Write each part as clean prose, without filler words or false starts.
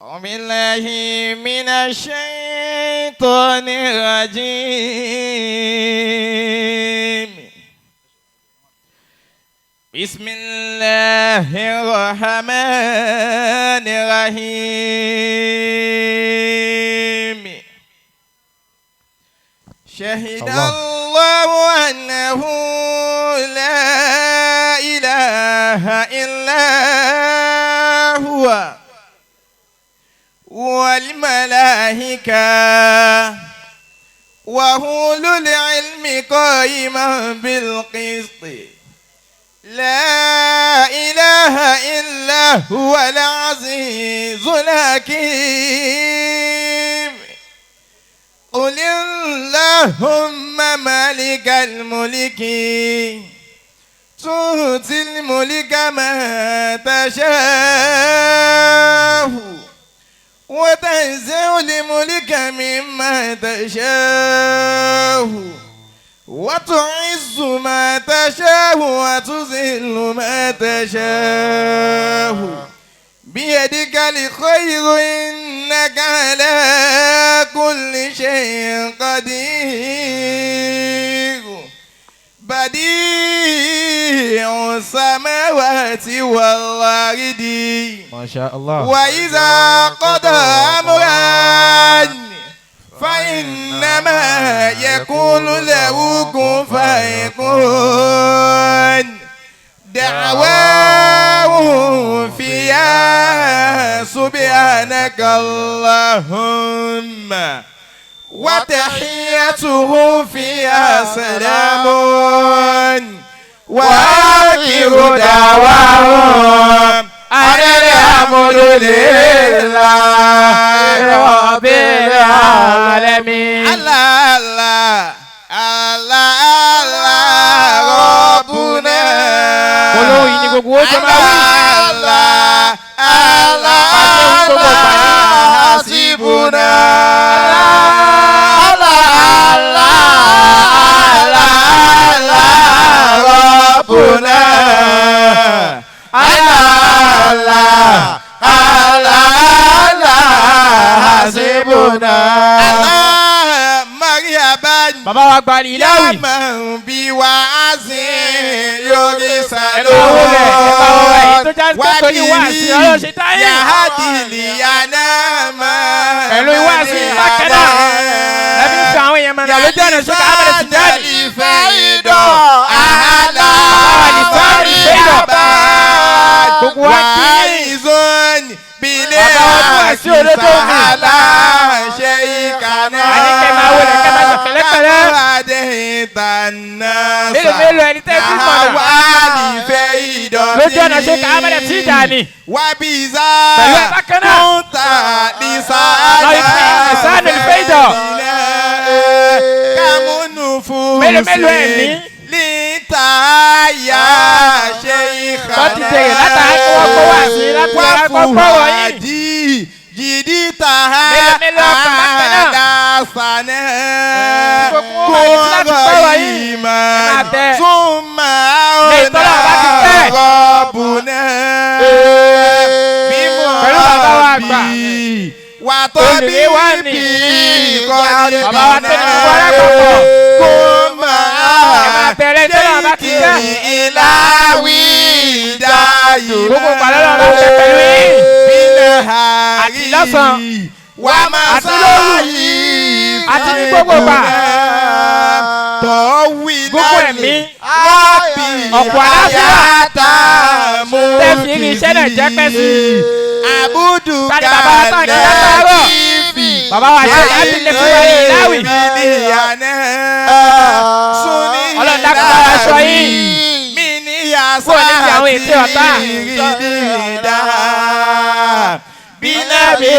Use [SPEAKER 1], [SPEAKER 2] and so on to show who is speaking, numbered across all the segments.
[SPEAKER 1] أعوذ بالله من الشيطان الرجيم. بسم الله الرحمن الرحيم. شهد
[SPEAKER 2] الله.
[SPEAKER 1] الله أنه لا إله إلا هو والملائكة وأولو العلم قائما بالقسط، لا إله إلا هو العزيز الحكيم. قل اللهم مالك الملك تؤتي الملك من تشاء وتنزع الملك ممن تشاء وتعز ما تشاء وتذل ما تشاء، بيدك الخير إنك على كل شيء قدير. بديع السماوات والأرض
[SPEAKER 2] ما شاء الله.
[SPEAKER 1] وإذا قضى أمرا فإنما يقول له كن فيكون. دعواهم فيها سبحانك اللهم وتحيتهم فيها سلام، وآخر دعواهم أن الحمد لله
[SPEAKER 3] رب العالمين.
[SPEAKER 1] الله الله الله الله ربنا.
[SPEAKER 3] Gbólóhùn yìí ni gbogbo ó jọ máa wí.
[SPEAKER 1] الله الله الله حسبنا. الله الله الله الله ربنا. الله الله الله الله حسبنا. الله مرحبا.
[SPEAKER 3] Bàbá wa gba ní Ìláwì.
[SPEAKER 1] يا من بوعظ يرسل
[SPEAKER 3] Ẹ máa wọlé, ẹ máa wọlé. Èyí tó já sí pé torí wáàsí Ọlọ́run ṣe táyé.
[SPEAKER 1] يهدي لأنام
[SPEAKER 3] Pẹ̀lú ìwáàsí bákan náà, lẹ́bí ń fi àwọn èèyàn mọ̀nà lójú ọ̀nà ṣe ká Ahmed Tijani. Gbogbo wa kí yín. Bàbá wa tún wá sí òdodo mi. Àní kẹ́ máa wọlé, kẹ́ máa ṣe pẹ̀lẹ́pẹ̀lẹ́. Mélòó mélòó ẹni tẹ́ fi mọ̀nà lójú ọ̀nà ṣe ká Ahmed Tijani.
[SPEAKER 1] Wàbíza
[SPEAKER 3] Pẹ̀lú ẹ̀ bákan náà.
[SPEAKER 1] kúńtà
[SPEAKER 3] Lọ ìfẹ́ ìsánú ìfẹ́ ìdọ̀.
[SPEAKER 1] Kàmúnú fún
[SPEAKER 3] Mélòó mélòó ẹ̀mí.
[SPEAKER 1] Lítàyà ṣe ìkànnà.
[SPEAKER 3] Tó ti jèrè látara kí wọ́n kó wá sí látara kó gbọ́rọ̀ yìí.
[SPEAKER 1] Wàfùwàdí jìdítà
[SPEAKER 3] Mélòó mélòó ọkàn bákan náà.
[SPEAKER 1] àdásánà.
[SPEAKER 3] Tí gbogbo wọn wà ní láti gbọ́rọ̀ yìí.
[SPEAKER 1] Kúrò ìmọ̀
[SPEAKER 3] Ẹ máa bẹ.
[SPEAKER 1] súnmọ́
[SPEAKER 3] Lè tọ́lá bá ti tẹ̀.
[SPEAKER 1] rọ̀bùnà. Bímọ
[SPEAKER 3] Pẹ̀lú bàbá wa àgbà.
[SPEAKER 1] Wà tó bí
[SPEAKER 3] Olùwé wa nì.
[SPEAKER 1] bí kọ́ni
[SPEAKER 3] Bàbá wa tó ní gbogbo alápapọ̀.
[SPEAKER 1] Kó máa
[SPEAKER 3] Ẹ máa bẹ̀rẹ̀ tọ́lá bá ti tẹ̀.
[SPEAKER 1] ìlàwí dáyé.
[SPEAKER 3] Gbogbo ìgbà lọ́lọ́run bá ń bẹ pẹ̀lú yín.
[SPEAKER 1] Bílẹ̀ àrí.
[SPEAKER 3] Àti lọ́sàn-án.
[SPEAKER 1] Wà máa
[SPEAKER 3] Àti lóru.
[SPEAKER 1] sáyé.
[SPEAKER 3] Àti ní gbogbo ìgbà.
[SPEAKER 1] Tọ́wí
[SPEAKER 3] Gbogbo ẹ̀mí.
[SPEAKER 1] Rábì
[SPEAKER 3] Ọ̀pọ̀ àlàáfíà.
[SPEAKER 1] àyàtà mú
[SPEAKER 3] Tẹ́ fi rí iṣẹ́ náà jẹ́ pẹ́ sí.
[SPEAKER 1] Àbúdù
[SPEAKER 3] Tani bàbá wa tán kí látàárọ̀. Bàbá wa ṣe láti lè fún wa ní Ìláwì. Ọlọ́run dákun bá wa ṣọ́ yín.
[SPEAKER 1] Mi ní yàtọ̀
[SPEAKER 3] Kúrò níbi àwọn ète ọ̀tá.
[SPEAKER 1] Bínábì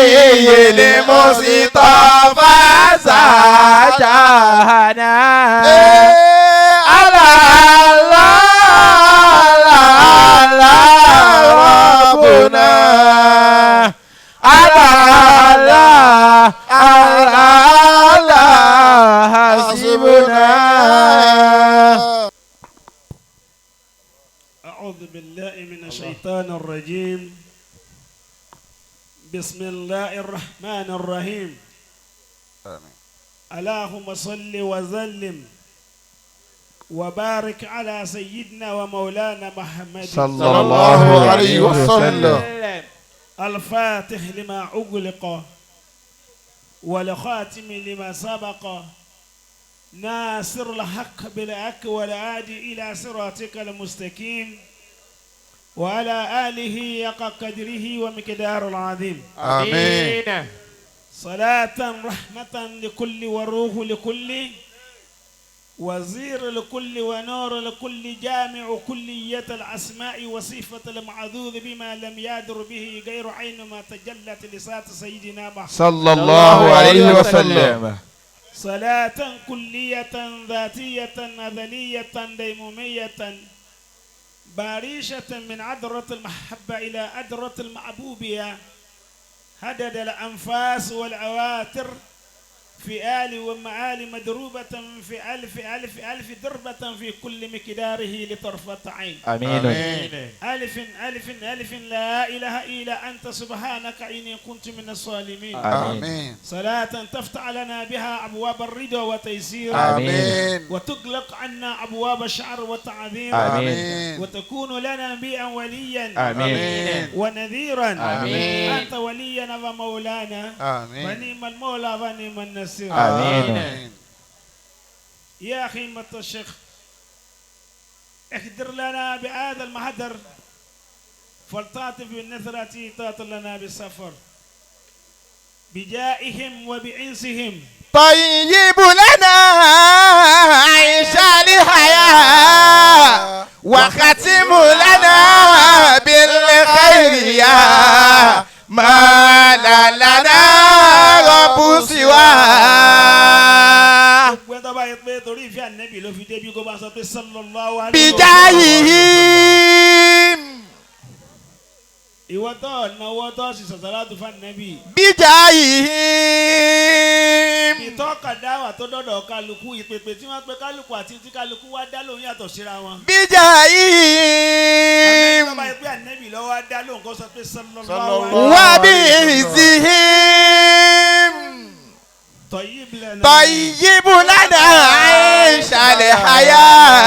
[SPEAKER 1] yèlè mo sì tọ́ fásá
[SPEAKER 3] Jahana.
[SPEAKER 1] Allah Allah Allah Rabbuna Allah Allah Allah Allah hasibuna.
[SPEAKER 4] أعوذ بالله من الشيطان الرجيم.
[SPEAKER 2] بسم الله الرحمن الرحيم.
[SPEAKER 1] آمين.
[SPEAKER 2] اللهم صل وسلم وبارك على سيدنا ومولانا محمد
[SPEAKER 3] صلى الله عليه وسلم.
[SPEAKER 2] الفاتح لما أغلق والخاتم لما سبق ناصر الحق بالحق والهادي إلى صراطك المستقيم وعلى آله حق قدره ومقداره العظيم.
[SPEAKER 1] آمين.
[SPEAKER 2] صلاة رحمة لكل وروح لكل وزير لكل ونور لكل جامع كلية الأسماء وصفة المعذوذ بما لم يدر به غير عين ما تجلت لسات سيدنا محمد
[SPEAKER 3] صلى الله عليه وسلم.
[SPEAKER 2] صلاة كلية ذاتية أذلية ديمومية باريشة من عذرة المحبة إلى عذرة المحبوبية هدد الأنفاس والعواتر في آل ومعال مدروبة في ألف ألف ألف دربة في كل مقداره لطرفة عين.
[SPEAKER 3] آمين.
[SPEAKER 2] ألف ألف ألف لا إله إلا أنت سبحانك إني كنت من الظالمين.
[SPEAKER 1] آمين.
[SPEAKER 2] صلاة تفتح لنا بها أبواب الرضا والتيسير.
[SPEAKER 1] آمين.
[SPEAKER 2] وتغلق عنا أبواب الشعر والتعذير.
[SPEAKER 3] آمين.
[SPEAKER 2] وتكون لنا بيئا وليا.
[SPEAKER 3] آمين.
[SPEAKER 2] ونذيرا.
[SPEAKER 3] آمين.
[SPEAKER 2] أنت ولينا ومولانا.
[SPEAKER 1] آمين.
[SPEAKER 2] ونعم المولى ونعم النصير.
[SPEAKER 3] آمين.
[SPEAKER 2] يا خيمة الشيخ احضر لنا بهذا المحضر فلتعطف بالنثرة تعطل لنا بالسفر بجائهم وبعنسهم.
[SPEAKER 3] طيب لنا عيش الحياة وختم لنا بالخير يا ما لا لنا رب سواه.
[SPEAKER 2] Gbogbo ẹni tó bá yẹ pé torí ìfẹ́ ànẹ́bì ló fi débi kó bá sọ pé sallallahu alaihi
[SPEAKER 3] بجاههم
[SPEAKER 2] ìwọ tó náwó tó sì sàṣàlátù fún ànẹ́bì.
[SPEAKER 3] بجاههم
[SPEAKER 2] Ìtọ́ka dáwà tó dọ̀dọ̀ kálukú ìpèpè tí wọ́n pe kálukú àti tí kálukú wá dá lóhùn yàtọ̀ síra wọn.
[SPEAKER 3] بجاههم
[SPEAKER 2] Àmọ́ ẹni tó bá yẹ pé ànẹ́bì lọ́wọ́ á dá lóhùn kó sọ pé sallallahu
[SPEAKER 1] Sallallahu
[SPEAKER 3] وبعزهم
[SPEAKER 2] tayyib lana.
[SPEAKER 3] طيب لنا عيش الحياة.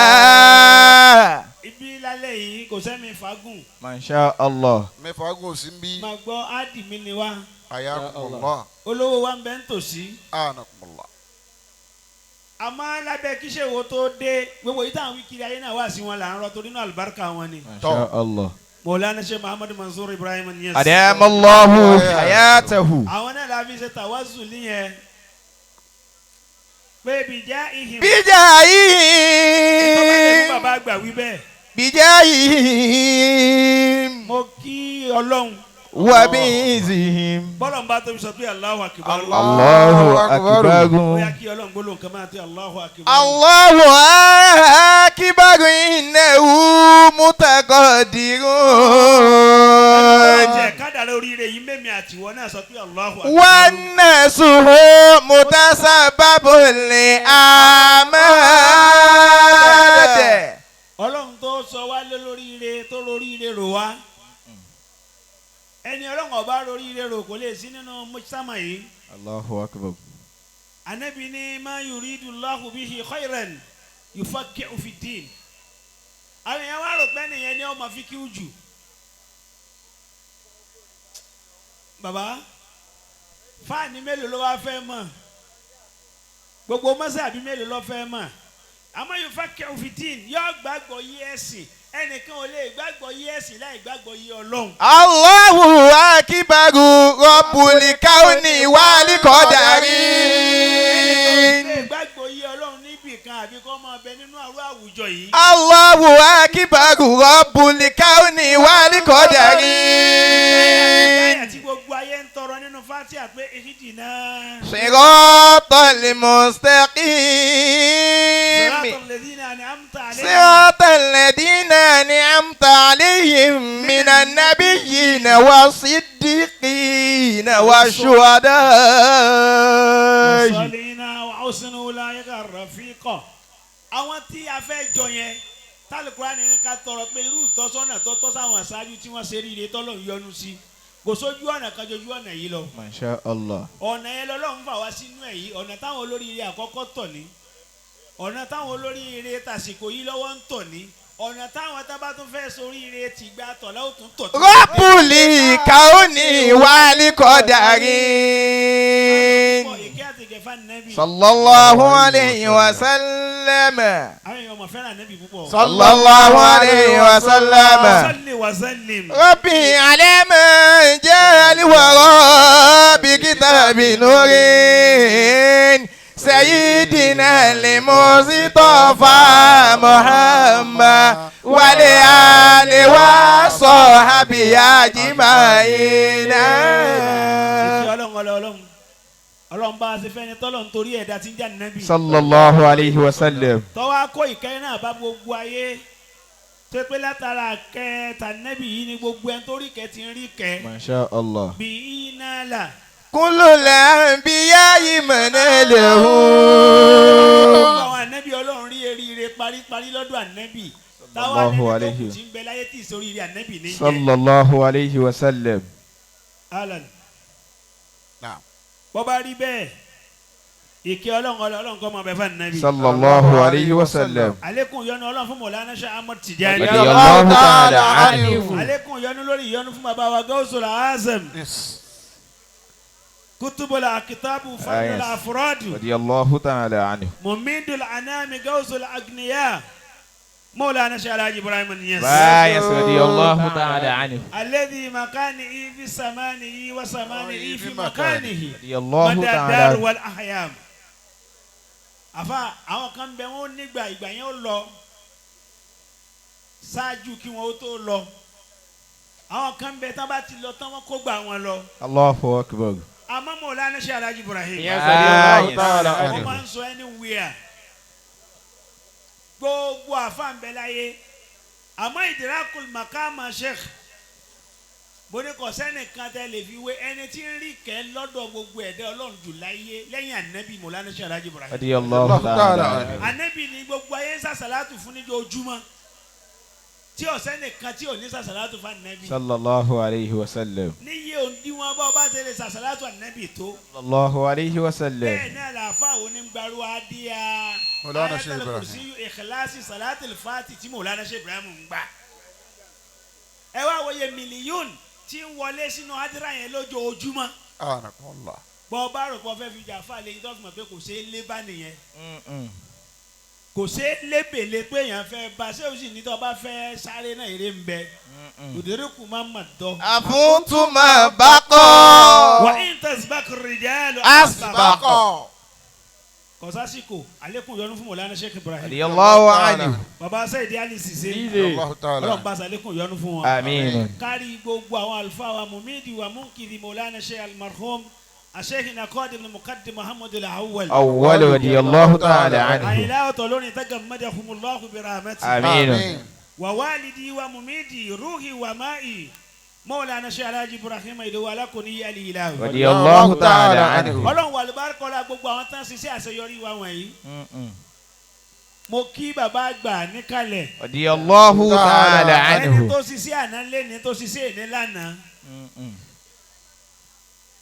[SPEAKER 2] Ibi lálẹ́ yìí kò sẹ́mi fagùn.
[SPEAKER 3] ما شاء الله.
[SPEAKER 1] Mẹ́fà gùn sí bí.
[SPEAKER 2] Máa gbọ́ ádì mi ni wá.
[SPEAKER 1] Ayakumullah.
[SPEAKER 2] Olówó wa ń bẹ ń tòsí.
[SPEAKER 1] Anakumullah.
[SPEAKER 2] Àmọ́ lábẹ́ kíṣèwò tó dé gbogbo yìí táwọn wí kiri ayé náà wá sí wọn là ń rọ torí náà àlùbáríkà wọn ni.
[SPEAKER 3] ما شاء الله.
[SPEAKER 2] Mọ̀lánà Sheikh Muhammadu Mansur Ibrahim Niass.
[SPEAKER 3] أدام الله حياته.
[SPEAKER 2] Àwọn náà la fi ṣe tàwásù níyẹn. Pé bìjá ìhìn.
[SPEAKER 3] بجاههم
[SPEAKER 2] Bàbá àgbà wí bẹ́ẹ̀.
[SPEAKER 3] بجاههم
[SPEAKER 2] Mo kí Ọlọ́run.
[SPEAKER 3] وبعزهم.
[SPEAKER 2] Bọ́lọ̀ ń bá tóbi sọ pé Allahu Akbar.
[SPEAKER 3] الله أكبر.
[SPEAKER 2] Bóyá kí Ọlọ́run gbólóhùn kan máa tó Allahu Akbar.
[SPEAKER 3] الله أكبر إنه متقدر.
[SPEAKER 2] Ọjọ́ kádàrá oríire yìí mẹ́mi àtiwọ́ náà sọ pé Allahu Akbar.
[SPEAKER 3] والناس متسبب لآماد.
[SPEAKER 2] Ọlọ́run tó sọ wá lé lóríire tó lóríire rò wá. Ẹni Ọlọ́run ọba lóríire rò kò lè sí nínú mọ́ṣámà yìí.
[SPEAKER 3] الله أكبر.
[SPEAKER 2] Ànábì ní ma yuridullahu bihi khairan yufaqihu fi ddin. Àwọn èèyàn wá rò pé nìyẹn ni ọmọ fi kíw jù. Bàbá fáàní mélòó ló wá fẹ́ mọ̀? Gbogbo mọ́sàbí mélòó ló fẹ́ mọ̀? Àmọ́ yufaqihu fi ddin yóò gbàgbọ́ yí ẹ̀sìn. Ẹnìkan ò lè gbàgbọ́ yí ẹ̀sìn láì gbàgbọ́ yí Ọlọ́run.
[SPEAKER 3] الله أكبر رب الكون والقدر.
[SPEAKER 2] Ẹnìkan ò lè gbàgbọ́ yí Ọlọ́run níbì kan àbí kó máa bẹ nínú àrùn àwùjọ yìí.
[SPEAKER 3] الله أكبر رب الكون والقدر.
[SPEAKER 2] Láyà tí gbogbo ayé ń tọrọ nínú Fátíà pé ihdina.
[SPEAKER 3] صراط المستقيم.
[SPEAKER 2] Siratal ladhina an'amta alayhim.
[SPEAKER 3] صراط الذين أنعمت عليهم من النبيين والصديقين والشهداء.
[SPEAKER 2] Wasalina wa husna ulaika rafiqa. Àwọn tí a fẹ́ jọ yẹn tálùkùrá ni ká tọrọ pé irú ìtọ́sọ́nà tó tọ́ sáwọn aṣáájú tí wọ́n ṣe ríire tọ́lọ̀ ń yọ́nú sí. Kò sójú ọ̀nà kan jojú ọ̀nà yìí lọ.
[SPEAKER 3] Masha Allah.
[SPEAKER 2] Ọ̀nà yẹn lọ́lọ́run fà wá sínú ẹ̀ yìí. Ọ̀nà táwọn olóríire àkọ́kọ́ tọ̀ ní. Ọ̀nà táwọn olóríire tàsìkò yìí lọ́wọ́ ń tọ̀ ní. Ọ̀nà táwọn tábà tún fẹ́ soríire ti gba tọ̀lá ó tún tọ̀.
[SPEAKER 3] Rọ́bùlì kaoni wàlí kọ́dàrí.
[SPEAKER 2] Ìkẹ́ àti ìgẹ̀fà nẹ́bì.
[SPEAKER 3] Sallallahu alayhi wa sallam.
[SPEAKER 2] Àwọn èèyàn ọmọ fẹ́ràn nẹ́bì púpọ̀.
[SPEAKER 3] Sallallahu alayhi wa sallam.
[SPEAKER 2] Salli wa sallim.
[SPEAKER 3] Rabbi alama jali wara bi kitabi nurin. Sayyidina al-Mustafa Muhammad wa li ali wa sahbihi ajma'ina.
[SPEAKER 2] Ìkẹ́ ọlọ́run ọlọ́run ọlọ́run bá a ṣe fẹ́ni tọ́lọ́run torí ẹ̀dá tí ń jà nẹ́bì.
[SPEAKER 3] Sallallahu alayhi wa sallam.
[SPEAKER 2] Tọ́wọ́ akó ìkẹ́ náà bá gbogbo ayé tó pé látara kẹta nẹ́bì yìí ni gbogbo ẹni tó rí kẹ́ ti ń rí kẹ́.
[SPEAKER 3] Masha Allah.
[SPEAKER 2] Bí iná là.
[SPEAKER 3] Kullu al-anbiya'i manalahu.
[SPEAKER 2] Gbogbo àwọn ànẹ́bì ọlọ́run rí eríire paríparí lọ́dọ̀ ànẹ́bì. Táwa
[SPEAKER 3] Sallallahu
[SPEAKER 2] ànẹ́bì tó kù
[SPEAKER 3] alayhi.
[SPEAKER 2] tí ń bẹ láyé tí ìsoríire ànẹ́bì ní jẹ́.
[SPEAKER 3] Sallallahu alayhi wa sallam.
[SPEAKER 2] Alan.
[SPEAKER 1] Naam.
[SPEAKER 2] Bọ́ bá rí bẹ́ẹ̀ ìkẹ́ ọlọ́run ọlọ́run kọ́ máa bẹ fún ànẹ́bì.
[SPEAKER 3] Sallallahu alayhi wa sallam.
[SPEAKER 2] Àlékún ìyọ́nú ọlọ́run fún Mọ̀lánà Ṣe Ahmad Tijani.
[SPEAKER 3] Radiyallahu ta'ala anhu.
[SPEAKER 2] Àlékún ìyọ́nú lórí ìyọ́nú fún bàbá wa Gawsul Azam.
[SPEAKER 1] Yes.
[SPEAKER 2] Kutubul akitabu fadlul
[SPEAKER 3] Yes.
[SPEAKER 2] afradu.
[SPEAKER 3] Radiyallahu ta'ala anhu.
[SPEAKER 2] Mumidul anami Gawsul agniya. Mọ̀lánà Ṣe Alhaji Ibrahim Niasse.
[SPEAKER 3] Báyẹ̀sì radiyallahu ta'ala anhu.
[SPEAKER 2] الذي مكانه في زمانه وزمانه في مكانه
[SPEAKER 3] Radiyallahu
[SPEAKER 2] مدى
[SPEAKER 3] ta'ala
[SPEAKER 2] الدار
[SPEAKER 3] anhu.
[SPEAKER 2] والأحيام. Àfà àwọn kan bẹ wọn nígbà ìgbà yẹn ó lọ ṣáájú kí wọn ó tó lọ. Àwọn kan bẹ tán bá ti lọ tán wọn kó gbà wọn lọ.
[SPEAKER 3] Allahu akbar.
[SPEAKER 2] Àmọ́ Mọ̀lánà Ṣe Alhaji Ibrahim.
[SPEAKER 3] Radiyallahu ta'ala
[SPEAKER 2] Wọ́n
[SPEAKER 3] anhu.
[SPEAKER 2] máa ń sọ anywhere. Gbogbo àfà ń bẹ láyé. Àmọ́ ìdírákùl màkàmà Sheikh bóni kò sẹ́nìkan tẹ́ lè fi wé ẹni tí ń rí kẹ́ lọ́dọ̀ gbogbo ẹ̀dá ọlọ́run jù láyé lẹ́yìn ànábì Mọ̀lánà Ṣe Alhaji Ibrahim.
[SPEAKER 3] Radiyallahu ta'ala anhu.
[SPEAKER 2] Ànábì ni gbogbo ayé ń sàṣàlátù fún níjọ́ ojúmọ́ tí ò sẹ́nìkan tí ò ní sàṣàlátù fún ànábì.
[SPEAKER 3] Sallallahu alayhi wa sallam.
[SPEAKER 2] Níyì òǹdíwọ̀n bá ọba ṣe lè sàṣàlátù ànábì tó.
[SPEAKER 3] Sallallahu alayhi wa sallam.
[SPEAKER 2] Bẹ́ẹ̀ náà làáfà onígbàrú adíya
[SPEAKER 1] Mọ̀lánà Ṣe
[SPEAKER 2] Ayatul
[SPEAKER 1] Ibrahim.
[SPEAKER 2] Kursiyu Ikhlasi Salatul Fati tí Mọ̀lánà Ṣe Ibrahim ń gbà. Ẹ wá wòye mílíọ̀nù tí ń wọlé sínú adira yẹn lójoojúmọ́.
[SPEAKER 1] Anakallah.
[SPEAKER 2] Bọ́ ọ bá rò pé ọ fẹ́ fi jà fà lẹ́yìn tó fi mọ̀ pé kò ṣeé lé bá nìyẹn. Kò ṣeé lébèlé pé èèyàn fẹ́ bá ṣé o sì ní tó bá fẹ́ sáré náà eré ń bẹ. Òdèrèkù máa mà dọ́.
[SPEAKER 3] Àfúntúmọ̀ bákọ́.
[SPEAKER 2] Wà á tasbaq rijalu
[SPEAKER 3] Asbaq.
[SPEAKER 2] Kò sásìkò àlékún yọnu fún Mọ̀lánà Sheikh Ibrahim.
[SPEAKER 3] Radiyallahu anhu.
[SPEAKER 2] Bàbá Sẹ́yìdì Ali Cissé.
[SPEAKER 1] Radiyallahu ta'ala.
[SPEAKER 2] Ọlọ́run bá sàlékún yọnu fún wọn.
[SPEAKER 3] Àmín.
[SPEAKER 2] Kárí gbogbo àwọn àlùfáà wa mumidi wa munkiri Mọ̀lánà Sheikh al-marhum Asheikhina Qadim al-Muqaddim Muhammad al-Awwal.
[SPEAKER 3] Awwal radiyallahu ta'ala anhu.
[SPEAKER 2] Àyìnlá ọ̀tọ̀ lónìí tagammadahumullahu birahmatihi.
[SPEAKER 3] Àmín.
[SPEAKER 2] Wa walidi wa mumidi ruhi wa ma'i Mọ̀lánà Sheikh Alhaji Ibrahim Idowu Alákòní al-Ilawi.
[SPEAKER 3] Radiyallahu ta'ala anhu.
[SPEAKER 2] Ọlọ́run wà lùbáríkọ́lá gbogbo àwọn tán ṣiṣẹ́ àṣeyọrí wa wọ̀nyí. Mo kí bàbá àgbà níkàlẹ̀.
[SPEAKER 3] Radiyallahu ta'ala
[SPEAKER 2] Ẹni
[SPEAKER 3] anhu.
[SPEAKER 2] tó ṣiṣẹ́ àná léni tó ṣiṣẹ́ èní lánàá.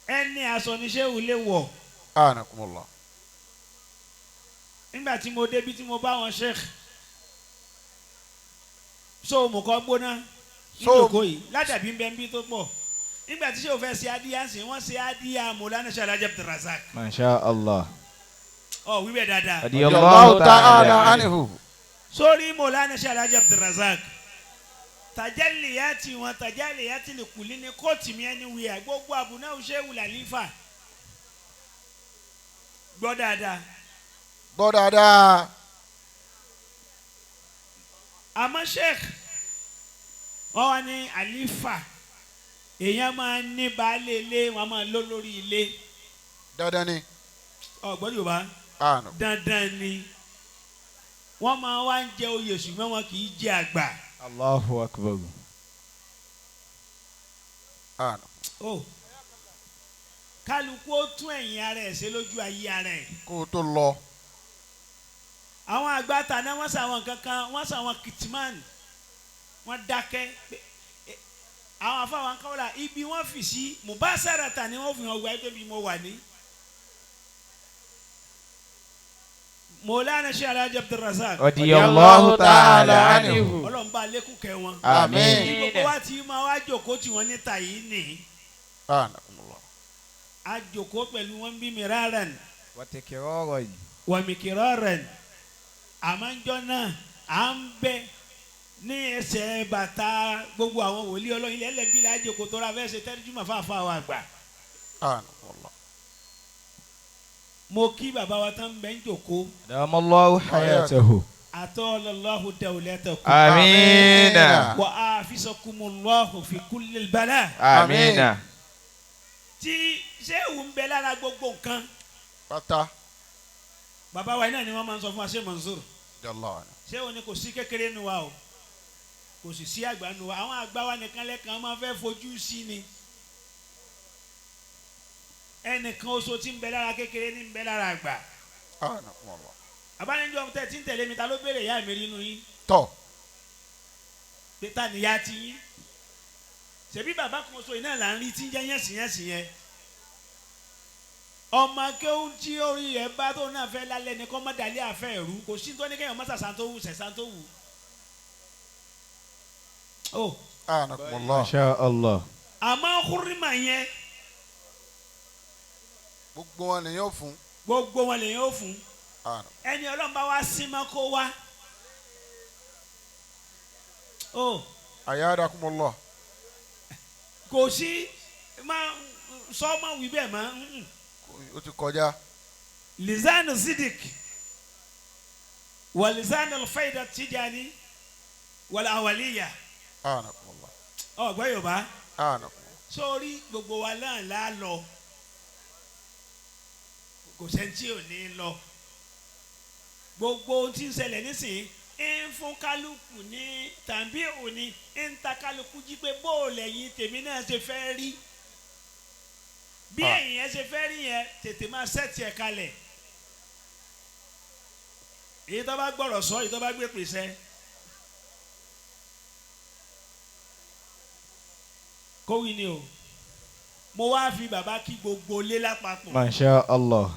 [SPEAKER 2] Ẹni aṣọ níṣẹ́ ò lè wọ̀.
[SPEAKER 1] Anakumullah.
[SPEAKER 2] Nígbà tí mo débi tí mo bá wọn sheikh. So mo kọ́ gbóná níjòkó yìí ládàbí ń bẹ ń bí tó pọ̀. Nígbà tí ṣé o fẹ́ ṣe adíyá ń sìn wọ́n ṣe adíyá Mọ̀lánà Sheikh Alhaji Abdulrazak.
[SPEAKER 3] Masha Allah.
[SPEAKER 2] Ọ̀ wíwẹ̀ dáadáa.
[SPEAKER 3] Radiyallahu ta'ala anhu.
[SPEAKER 2] Sórí Mọ̀lánà Sheikh Alhaji Abdulrazak tajaliyati wọn tajaliyati lè kùlí ní kóòtù mi ẹni wíyà gbogbo àbùnà ṣéwù làlífà gbọ́ dáadáa.
[SPEAKER 1] Gbọ́ dáadáa.
[SPEAKER 2] Àmọ́ sheikh wọ́n wá ní àlífà èèyàn máa ń ní baálé ilé wọ́n máa lọ lórí ilé.
[SPEAKER 1] Dandan ni.
[SPEAKER 2] Ọ̀gbọ́n Yorùbá
[SPEAKER 1] Anu.
[SPEAKER 2] dandan ni wọ́n máa wá ń jẹ oyè ṣùgbọ́n wọn kì í jẹ àgbà.
[SPEAKER 3] Allahu akbar.
[SPEAKER 1] Anu.
[SPEAKER 2] Oh. Kálukú ó tún ẹ̀yìn ara ẹ̀ ṣe lójú ayé ara ẹ̀.
[SPEAKER 1] Kó o tó lọ.
[SPEAKER 2] Àwọn àgbà tàná wọ́n sàwọn kankan wọ́n sàwọn kìtìmán wọ́n dákẹ́. Àwọn afáwọn kọ́ra ibi wọ́n fi sí mubasharatan ni wọ́n fi hàn gba ẹgbẹ́ bí mo wà ní. Mọ̀lánà Sheikh Alhaji Abdulrazak.
[SPEAKER 3] Radiyallahu ta'ala anhu.
[SPEAKER 2] Ọlọ́run bá lékún kẹ́ wọn.
[SPEAKER 3] Àmín.
[SPEAKER 2] Ní gbogbo wa ti máa wá jòkó tí wọ́n níta yìí nì. A jòkó pẹ̀lú wọn bí mìíràn.
[SPEAKER 3] Wàtẹ̀kẹ̀rọ̀rọ̀.
[SPEAKER 2] Wàmìkìrọ̀rẹ̀. Àmọ́njọ́ náà à ń bẹ ní ẹsẹ̀ bàtà gbogbo àwọn wòlíì Ọlọ́run ilẹ̀ ẹlẹ́bí la jòkó tó ra fẹ́ ṣe tẹ́rìjúmọ̀ fáfá wa gbà. Mo kí bàbá wa tán bẹ́ ń jòkó.
[SPEAKER 3] Adamallahu hayatahu.
[SPEAKER 2] Atọ́lọ́láhu dawlatakum.
[SPEAKER 3] Amiina.
[SPEAKER 2] Wa afisakumullahu fi kullil bala.
[SPEAKER 3] Amiina.
[SPEAKER 2] Tí sẹ́wù ń bẹ lára gbogbo nǹkan.
[SPEAKER 1] Pátá.
[SPEAKER 2] Bàbá wa iná ni wọ́n máa ń sọ fún wa ṣé Mansour. Sẹ́wù ni kò sí kékeré nu wa o. Kò sì sí àgbà nu wa. Àwọn àgbà wa nìkan lẹ́kan máa fẹ́ fojú sí ni. Ẹnìkan oṣù tí ń bẹ lára kékeré ní ń bẹ lára àgbà. Abánijọ́ tẹ tí ń tẹ̀lé mi ta ló béèrè ìyá mi nínú yín.
[SPEAKER 1] Tọ́.
[SPEAKER 2] Pété níyà ti yín. Ṣebí bàbá kan oṣù iná là ń rí tí ń jẹ́ yẹ̀sìyẹ̀sì yẹn. Ọmọ akéwù tí orí rẹ̀ bá tó náà fẹ́ lálẹ́ ni kọ́ mọ́ dalẹ́ àfẹ́ ẹ̀rú. Kò sí tó ní kéèyàn má sàṣà tó wù sẹ̀sà tó wù. Oh.
[SPEAKER 3] Masha Allah.
[SPEAKER 2] Àmọ́ kúrìmà yẹn.
[SPEAKER 1] Gbogbo wọn lèyàn fún.
[SPEAKER 2] Gbogbo wọn lèyàn fún. Ẹni Ọlọ́run bá wá símọ́ kó wá.
[SPEAKER 1] Ayadakumullah.
[SPEAKER 2] Kò sí máa sọ máa wí bẹ́ẹ̀ máa.
[SPEAKER 1] Ó ti kọjá.
[SPEAKER 2] Lizanu Sidik wà Lizanu Alfaida Tijani wà Awaliya. Ọ̀gbọ́n Yorùbá. Sórí gbogbo wa náà lá lọ. Kò sẹ́ńtì ò ní lọ. Gbogbo ohun tí ń ṣẹlẹ̀ nísìnyí ń fún kálukú ní tàbí òní ń ta kálukú jí pé bóòlù ẹ̀yìn tèmi náà ṣe fẹ́ rí. Bí ẹ̀yìn yẹn ṣe fẹ́ rí yẹn tètè máa ṣẹ́ẹ̀tì ẹ̀ kalẹ̀. Èyí tó bá gbọ́rọ̀ sọ, èyí tó bá gbé pèsè. Kówí ni o. Mo wá fi bàbá kí gbogbo ilé lápapọ̀.
[SPEAKER 3] Masha Allah.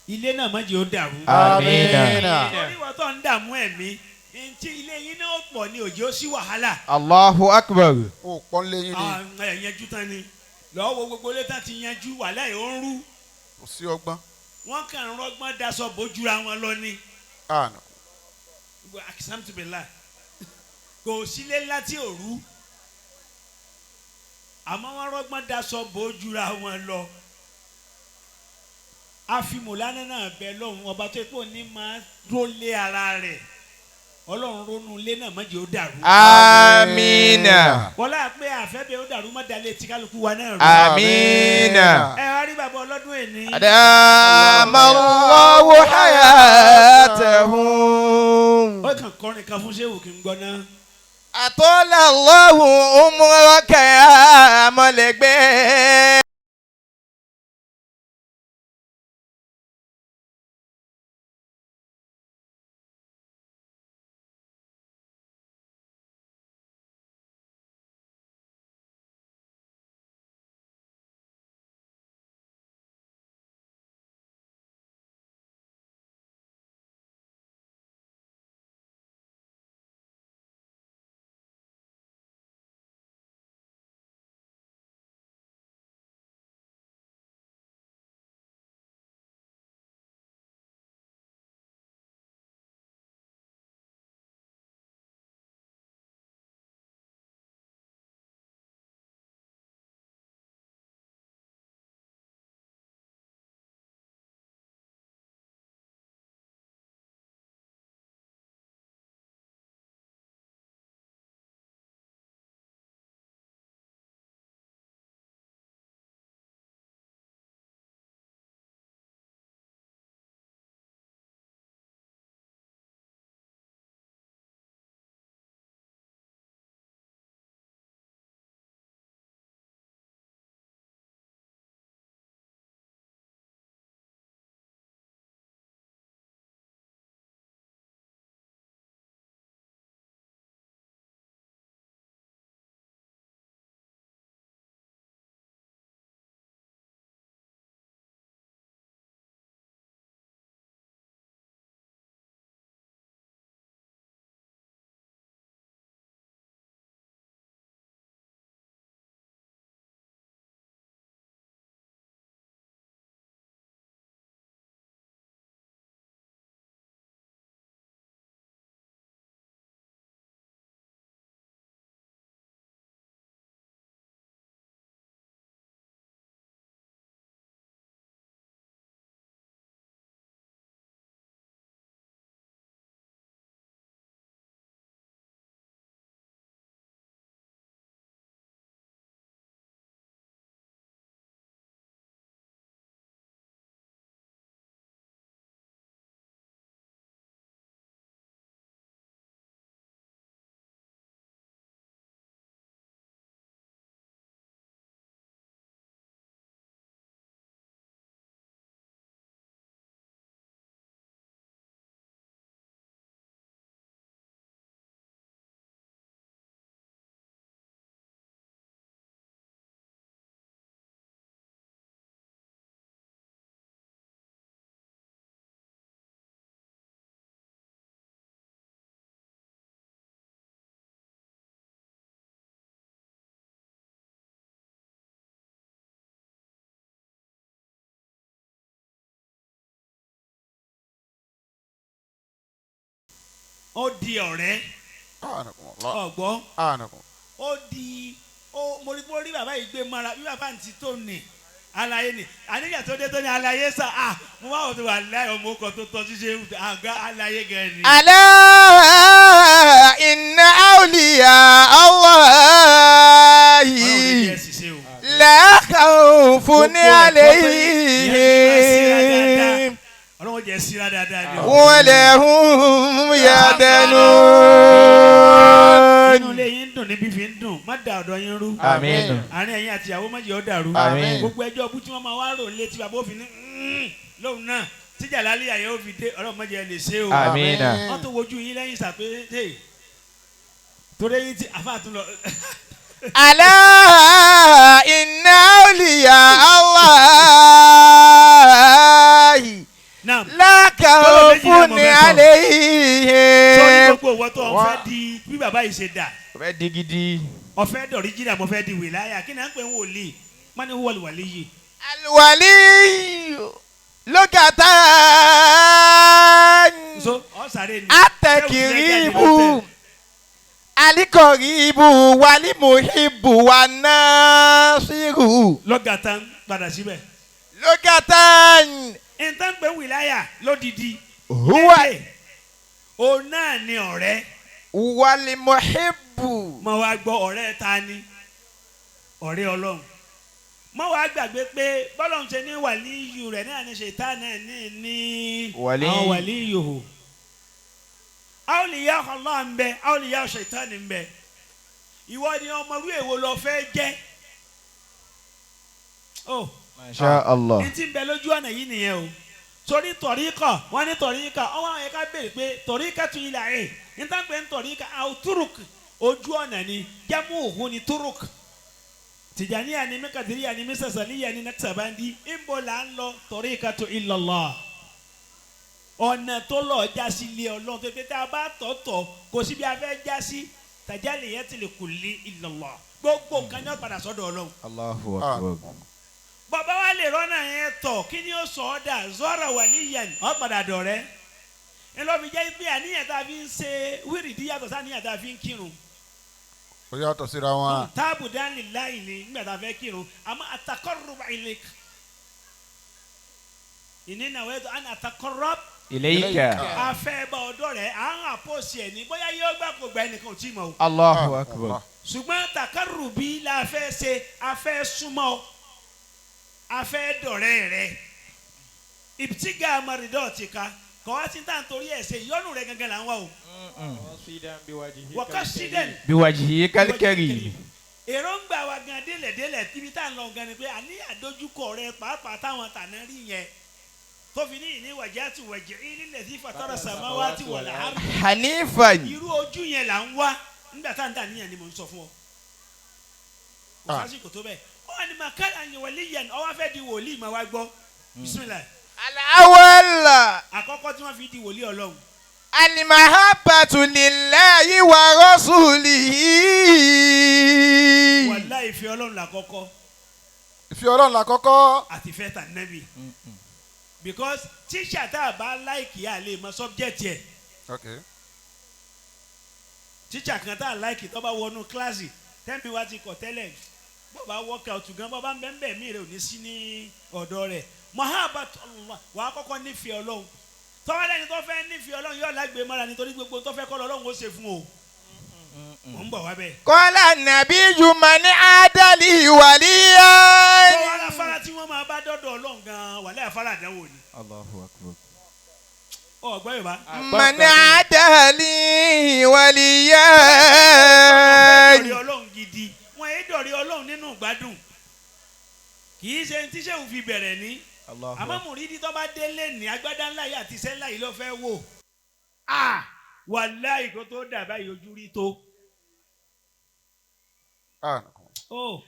[SPEAKER 2] Ilé náà má jẹ́ ó dàrú.
[SPEAKER 3] Amina.
[SPEAKER 2] Torí wọ́n tó ń dààmú ẹ̀mí, ntí ilé yín náà pọ̀ ní òjò sí wàhálà.
[SPEAKER 3] Allahu akbar.
[SPEAKER 1] O pọ́n lé yín ni.
[SPEAKER 2] Ẹ yanjú tán ni. Lọ́wọ́ wo gbogbo ilé tán ti yanjú wàhálà yìí ó ń rú.
[SPEAKER 1] Kò sí ọgbọ́n.
[SPEAKER 2] Wọ́n kàn ń rọ́gbọ́n daṣọ bójúra wọn lọ ni. Akisamtubila. Kò sílé ńlá tí ò rú. Àmọ́ wọ́n rọ́gbọ́n daṣọ bójúra wọn lọ. Àfimùlánà náà bẹ lọ́hùn ọba tó kó ní máa rólé ara rẹ̀. Ọlọ́run ronú ilé náà má jẹ́ ó dàrú.
[SPEAKER 3] Amina.
[SPEAKER 2] Bọ́lá pé àfẹ́bẹ́ ó dàrú má dalẹ̀ tí kálukú wa náà rú.
[SPEAKER 3] Amina.
[SPEAKER 2] Ẹ wá rí bàbá ọlọ́dún èní.
[SPEAKER 3] Adamallahu hayatahu.
[SPEAKER 2] Ó kàn kọrin kan fún Ṣéwù kí n gbọ́ náà.
[SPEAKER 3] Atọ́lá Allahu umraka ya mọ̀lẹ́gbẹ́.
[SPEAKER 2] Ó di ọ̀rẹ́. Ọ̀gbọ́. Ó di ó mo rí bàbá yìí gbé mara bí bàbá ń ti tó nì alaye ni àníyàn tó dé tó ní alaye sá a mo máa wò tó wà láì ọmọ ọkọ tó tọ́ ṣíṣe àga alaye gan ni.
[SPEAKER 3] Ala inna awliya Allahi la khawfun alayhim.
[SPEAKER 2] Ọlọ́run jẹ́ síra dáadáa ni.
[SPEAKER 3] Wa lahum yahzanun.
[SPEAKER 2] Inú ilé yín dùn níbi fi ń dùn, má da ọ̀dọ̀ yín rú.
[SPEAKER 3] Àmín.
[SPEAKER 2] Àárín ẹ̀yin àti ìyàwó má jẹ́ ó dàrú.
[SPEAKER 3] Àmín.
[SPEAKER 2] Gbogbo ẹjọ́ ọbú tí wọ́n máa wá rò létí bàbá òfin ní lóhùn náà tíjà lálẹ́ àyẹ̀ ó fi dé Ọlọ́run má jẹ́ lè ṣe o.
[SPEAKER 3] Àmín.
[SPEAKER 2] Wọ́n tó wojú yín lẹ́yìn sàpé torí yín ti àfa àtúnlọ.
[SPEAKER 3] Ala inna awliya Allahi la khawfun alayhim.
[SPEAKER 2] Sọ́ni gbogbo ìwọ tó o fẹ́ di bí bàbá yìí ṣe dà.
[SPEAKER 3] O fẹ́ di gidi.
[SPEAKER 2] O fẹ́ dọ̀rí jìnnà mo fẹ́ di wìláyà kí ni à ń pè ń wòlíì mani huwa alwaliyi.
[SPEAKER 3] Alwaliyu lókàtà.
[SPEAKER 2] So ọ̀sàrè ni.
[SPEAKER 3] Atẹ̀kìrìbù alikọ̀rìbù walimuhibu wanasiru.
[SPEAKER 2] Lọ́gàtà ń padà síbẹ̀.
[SPEAKER 3] Lókàtà.
[SPEAKER 2] Nǹkan pé wìláyà lódìdí.
[SPEAKER 3] Huwa.
[SPEAKER 2] Òun náà ni ọ̀rẹ́.
[SPEAKER 3] Walimuhibu.
[SPEAKER 2] Mo wá gbọ́ ọ̀rẹ́ ta ni ọ̀rẹ́ Ọlọ́run. Mo wá gbàgbé pé bọ́lọ́run ṣe ní wàlíyù rẹ̀ náà ní ṣètá náà ní àwọn wàlíyù hù. Awliya Allah ń bẹ, awliya ṣètá ni ń bẹ. Ìwọ ni ọmọlú èwo lọ fẹ́ jẹ́. Oh.
[SPEAKER 3] Masha Allah.
[SPEAKER 2] Ní ti ń bẹ lójú ọ̀nà yìí nìyẹn o. Torí tọ̀ríkà wọ́n ní tọ̀ríkà ọwọ́ àwọn ẹ̀ka béèrè pé tọ̀ríkà tún ilà ẹ̀ níta pé ń tọ̀ríkà àwọn túrùk ojú ọ̀nà ni jámù òhun ni túrùk Tìjàníyà ni mẹ́kàdíríyà ni mísàsàlíyà ni nàkṣàbándì ńbọ̀ là ń lọ tọ̀ríkà tó ilallah ọ̀nà tó lọ jásí lé Ọlọ́run tó pé tá a bá tọ̀tọ̀ kò síbi a fẹ́ jásí tàjálè yẹn ti lè kù lé ilallah gbogbo nǹkan ní ọ̀padà sọ́dọ̀ Ọlọ́run.
[SPEAKER 3] Allahu akbar.
[SPEAKER 2] Bàbá wa lè rọ́nà yẹn tọ̀ kí ni ó sọ ọ́ dà zọ́ra wàlíyàn ọ́ padà dọ̀rẹ́ ńlọ́bi jẹ́ pé àníyàn tá a fi ń ṣe wírìdí yàtọ̀ sáníyàn tá a fi ń kírun.
[SPEAKER 1] Ó yàtọ̀ síra wọn.
[SPEAKER 2] Táàbù dání láì ní nígbà tá a fẹ́ kírun àmọ́ àtàkọ́rọ̀bù ilayk ìnínàwó ẹ̀dọ́ àná àtàkọ́rọ̀bù
[SPEAKER 3] ilayka.
[SPEAKER 2] Afẹ́ bá ọ̀dọ́ rẹ̀ à ń àpòsí ẹ̀ ní bóyá yóò gbà kó gba ẹnìkan ò tí ì mọ̀ o.
[SPEAKER 3] Allahu akbar.
[SPEAKER 2] Ṣùgbọ́n tàkàrùbí la fẹ́ ṣe a fẹ́ súnmọ́ a fẹ́ dọ̀rẹ́ rẹ̀ ìtìgá amaridọ́ ti ka kọ́ wá sí tá à ń torí ẹ̀ ṣe ìyọ́nù rẹ̀ gangan là ń wá o. Wọ́kọ́ sídẹ̀n.
[SPEAKER 3] Biwajhikal karim.
[SPEAKER 2] Èròǹgbà wa gan délẹ̀délẹ̀ tíbi tá à ń lọ gan ni pé àní àdójúkọ rẹ pàápàá táwọn tàná rí yẹn tó fi ní ìní wajjahtu wajhi lillazi fatara samawati wal ard.
[SPEAKER 3] Hanifan.
[SPEAKER 2] Irú ojú yẹn là ń wá nígbà tá à ń dà níyàn ni mò ń sọ fún ọ. Kò sásìkò tó bẹ́ẹ̀. Ó wà ní màkàrà yẹn waliyan ọwọ́ fẹ́ di wòlíì máa wá gbọ́. Bismillah.
[SPEAKER 3] Al-awwal.
[SPEAKER 2] Àkọ́kọ́ tí wọ́n fi di wòlíì Ọlọ́run.
[SPEAKER 3] Al-mahabbatu lillahi wa rasulihi.
[SPEAKER 2] Wàláhì ìfẹ́ Ọlọ́run làkọ́kọ́.
[SPEAKER 1] Ìfẹ́ Ọlọ́run làkọ́kọ́.
[SPEAKER 2] Àti ìfẹ́ tà nẹ́bì. Because tíṣà tá a bá láìkì á lè mọ subject yẹ.
[SPEAKER 1] Okay.
[SPEAKER 2] Tíṣà kan tá a láìkì tó bá wọnú kíláàsì tẹ́ǹpì wa ti kọ̀ tẹ́lẹ̀ bó bá work out gan bó bá ń bẹ́ẹ̀ bẹ́ẹ̀ mí rẹ̀ ò ní sí ní ọ̀dọ̀ rẹ̀. Mahabbatullah wà á kọ́kọ́ nífẹ̀ẹ́ Ọlọ́run. Tọ́wọ́ lẹ́ni tó fẹ́ nífẹ̀ẹ́ Ọlọ́run yóò lágbè mọ́ra nítorí gbogbo tó fẹ́ kọ́ lọ́lọ́run ó ṣe fún o. Mò ń bọ̀ wá bẹ́ẹ̀.
[SPEAKER 3] Qala nabiyyu man adali waliyan.
[SPEAKER 2] Tọ́wọ́ aláfárá tí wọ́n máa bá dọ́dọ̀ Ọlọ́run gan-an wà láyà fárá àdánwò ni.
[SPEAKER 3] Allahu akbar.
[SPEAKER 2] Ọ̀gbọ́n Yorùbá.
[SPEAKER 3] Man adali waliyan.
[SPEAKER 2] Dọ̀rẹ́ Ọlọ́run gidi wọ́n yé dọ̀rẹ́ Ọlọ́run nínú ìgbádùn. Kì í ṣe tí sẹ́wọ̀n fi bẹ̀rẹ̀ ní. Àmọ́ mùrídìí tó bá délé ní agbádá ńlá yìí àti iṣẹ́ ńlá yìí ló fẹ́ wò. Wàláhì kó tó dà báyìí ojú rí tó.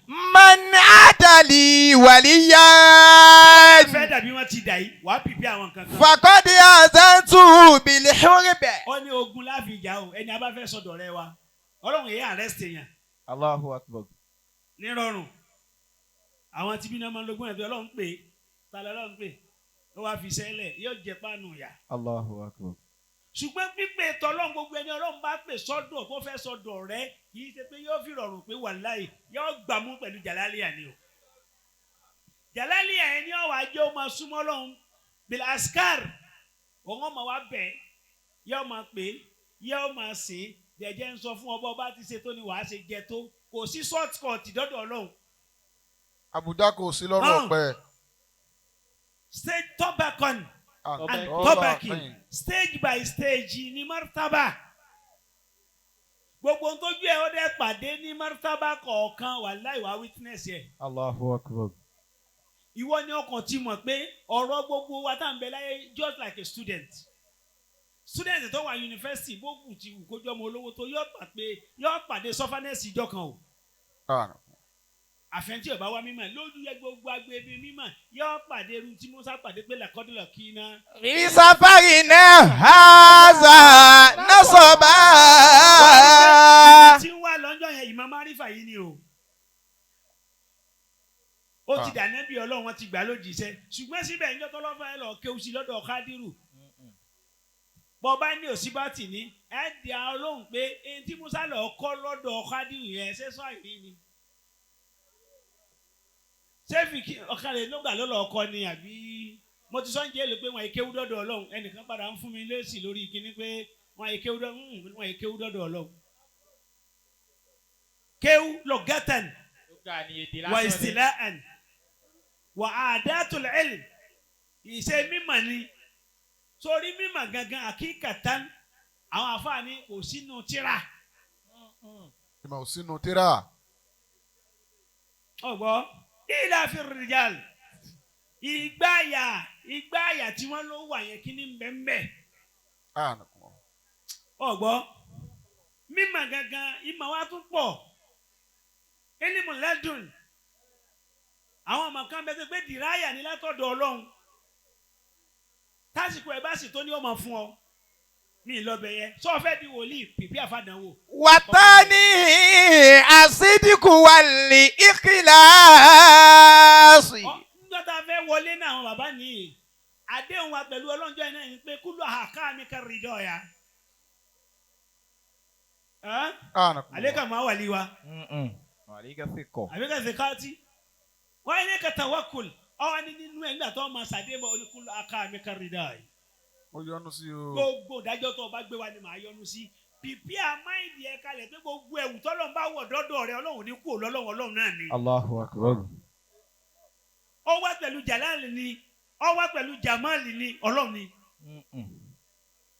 [SPEAKER 3] Man adali waliyan.
[SPEAKER 2] Fẹ́ dàbí wọ́n ti dà yìí, wàá pìpì àwọn nǹkan kan.
[SPEAKER 3] Faqad azantu bil hurb.
[SPEAKER 2] Ó ní ogun láfi ìjà o, ẹni a bá fẹ́ sọ̀dọ̀ rẹ wa. Ọlọ́run yìí arrest èèyàn.
[SPEAKER 3] Allahu akbar.
[SPEAKER 2] Nírọ̀rùn. Àwọn tí bí náà máa ń lógún ẹ̀bí Ọlọ́run pè é. Ta lọ́lọ́run pè é? Ó wá fi sẹ́lẹ̀, yóò jẹ páànù yà.
[SPEAKER 3] Allahu akbar.
[SPEAKER 2] Ṣùgbọ́n pípé tọlọ́run, gbogbo ẹni Ọlọ́run bá pè sọ́dọ̀ kó fẹ́ sọ́dọ̀ rẹ, kì í ṣe pé yóò fi rọrùn pé wàláì yóò gbàmú pẹ̀lú jàlálíà ni o. Jàlálíà yẹn ni ọ̀wà ajé ó máa súnmọ́ Ọlọ́run bil askar, òun ọmọ wa bẹ̀, yóò máa pè, yóò máa sìn. Jẹjẹ ń sọ fún ọba, ọba ti ṣe tó ni wàá ṣe jẹ tó, kò sí short cut dọ́dọ̀ Ọlọ́run.
[SPEAKER 1] Àbújá kò sí lọ́rùn ọ̀pẹ.
[SPEAKER 2] Stage tobacco and tobacco, stage by stage ní martaba. Gbogbo ohun tójú ẹ ó dẹ pàdé ní martaba kọ̀ọ̀kan, wàláì wàá witness ẹ.
[SPEAKER 3] Allahu akbar.
[SPEAKER 2] Ìwọ ni ọkàn ti mọ̀ pé ọ̀rọ̀ gbogbo wa tá à ń bẹ láyé, just like a student. Student tó wà yunifásitì, bókù ti wù kójú ọmọ olówó tó, yóò pàdé sufferness ìjọ kan o. Àfẹnjí ọba wa mímọ̀ lójú yẹ gbogbo agbègbè mímọ̀, yóò pàdé irun tí Musa pàdé pé làkọdúnlọ kí iná.
[SPEAKER 3] Ìsàfàrì náà haza nasọba.
[SPEAKER 2] Tí ń wá lọ́jọ́ yẹn, ìmọ̀ márífà yìí ni o. Ó ti dà nẹ́bí Ọlọ́run, wọn ti gbà lójíṣẹ́, ṣùgbọ́n síbẹ̀ ìjọ tó lọ́fà ẹ lọ kéwù sí lọ́dọ̀ Kádírù. Bọ́ba ní òsínbàtì ní ẹ di àwọn lóhùn pé ẹni tí Musa lọ kọ́ lọ́dọ̀ Kádírù yẹn ṣé sọ àìrí ni. Ṣé fi ọ̀kadà ló gbà lọ́lọ́ ọkọ ni àbí mo ti sọ ń jẹ́ èlò pé wọ́n èkéwú dọ́dọ̀ Ọlọ́run. Ẹnìkan padà ń fún mi lésì lórí kíní pé wọ́n èkéwú dọ́dọ̀ Ọlọ́run. Kéwú lọ́gẹ́tàn wà ìsìláàn wà àdátul ilm, ìṣe mímọ̀ ni. Sórí mímọ̀ gangan àkíkàtàn, àwọn àfáàní kò sínú tíra.
[SPEAKER 1] Ìmọ̀ ò sínú tíra.
[SPEAKER 2] Ọ̀gbọ́ ìlà fi rìjàl, ìgbáyà tí wọ́n ló wà yẹn kí ní bẹ́ẹ̀nbẹ́ẹ̀. Ọ̀gbọ́ mímọ̀ gangan, ìmọ̀ wa tún pọ̀, elimu lẹ́dùn. Àwọn ọmọ kan bẹ tó pé dìráyà ní látọ̀dọ̀ Ọlọ́run, tásìkò ẹ̀ bá sì tó ní ọmọ fún ọ ní ìlọbẹ yẹn sọ fẹ́ di wòlíì pìpì àfàdánwò.
[SPEAKER 3] Wàtání àsídìkù wàlì ìkìláàsì.
[SPEAKER 2] Nígbà tá a fẹ́ wọlé náà, àwọn bàbá nìyí àdéhùn wa pẹ̀lú ọlọ́njọ́ yẹn náà ni pé kúlù àká mi ká rí dọ̀ ya. Ale ka maa wàlí wa. Àbí ka zikati. Wọ́n yẹn ka tawakkul. Ọwọ́ ni nínú ẹ̀ nígbà tó ma sàdé bọ̀ oníkúlù àká mi ká rí dọ̀ yìí.
[SPEAKER 1] Mo yọ́nú sí o.
[SPEAKER 2] Gbogbo ìdájọ́ tó o bá gbé wa ni màá yọ́nú sí. Pìpì àmáìdì ẹ̀ kalẹ̀ pé gbogbo ẹ̀wù tọ́lọ́run bá wọ̀ dọ́dọ̀ rẹ, Ọlọ́run ní kú lọ́lọ́run, Ọlọ́run náà ni.
[SPEAKER 3] Allahu akbar.
[SPEAKER 2] Ó wá pẹ̀lú Jalali ni, ó wá pẹ̀lú Jamali ni, Ọlọ́run ni.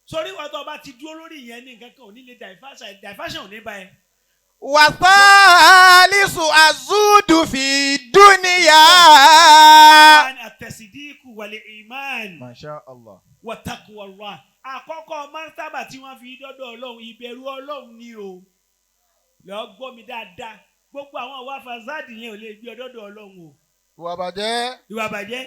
[SPEAKER 2] Sórí wa tó o bá ti dúró lórí ìyẹn ní nǹkan kan ò ní lè diversion ò ní bá ẹ.
[SPEAKER 3] Wàtálísù àzúdù fi dúníyà.
[SPEAKER 2] Àtẹ̀sídìkù wàlẹ̀ ìmán.
[SPEAKER 3] Masha Allah.
[SPEAKER 2] Wàtàkùwàlá. Àkọ́kọ́ mártábà tí wọ́n fi dọ́dọ̀ Ọlọ́run, ìbẹ̀rù Ọlọ́run ni o. Lọ gbọ́ mi dáadáa. Gbogbo àwọn àwa fàzádì yẹn ò lè gbé ọdọ́dọ̀ Ọlọ́run o.
[SPEAKER 1] Ìwà bàjẹ́.
[SPEAKER 2] Ìwà bàjẹ́.